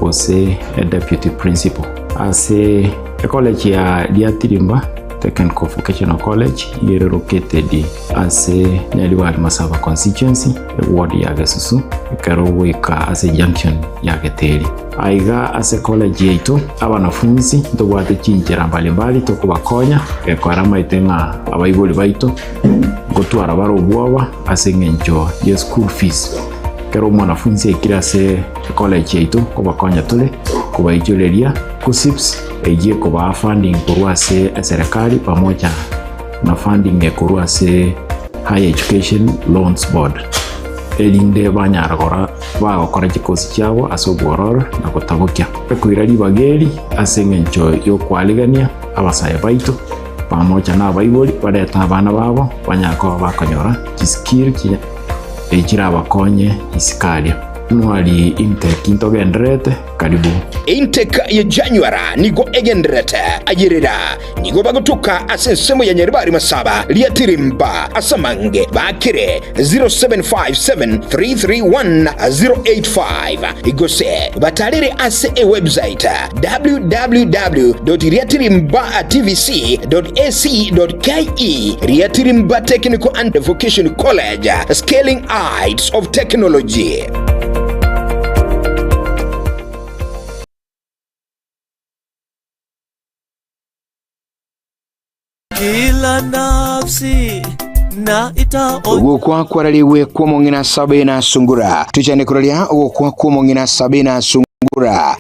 gose deputy principal. Ase ecollege ya Giatirimba Technical Vocational College iga ere located ase Nyaribari Masaba Constituency, eward ya Gesusu, ekero ogoika ase junction ya Geteri. Aiga ase college yaito, abanafunsi ntobwate chinchera mbalimbali tokobakonya gekora amaete ng'a abaibori baito ngotwara bare obwoba ase eng'encho ye school fees. Ekero omwanafunsi aikire ase ecollege yaito nkobakonya tore kobaichoreria KUCCPS eyio ekobaa funding korwa ase eserekari pamoja na funding ekorwa ase Higher Education Loans Board erinde banyara gora bagokora chikosi chiabo ase obwororo na gotabokia. Ekoira ribaga eri ase engencho y'okwarigania abasae baito pamoja na abaibori barete abana babo banyare koba bakonyora chiskill chiria chirabakonye isiko aria. Nwari intake ntogendererete karibu. Intake ya January nigo egendererete ayerera Nigo bagotoka ase ensemo ya Nyaribari Masaba, Riatirimba, ase amange baakere 0757331085 gose batarere ase ewebsite www.riatirimbatvc.ac.ke Riatirimba Technical and Vocation College, Scaling Heights of Technology. Kila nafsi na itaonja Ogokwa kwararigwe kw'omong'ina Sabina Sungura. Tuchane koraria ogokwa kw'omong'ina Sabina Sungura.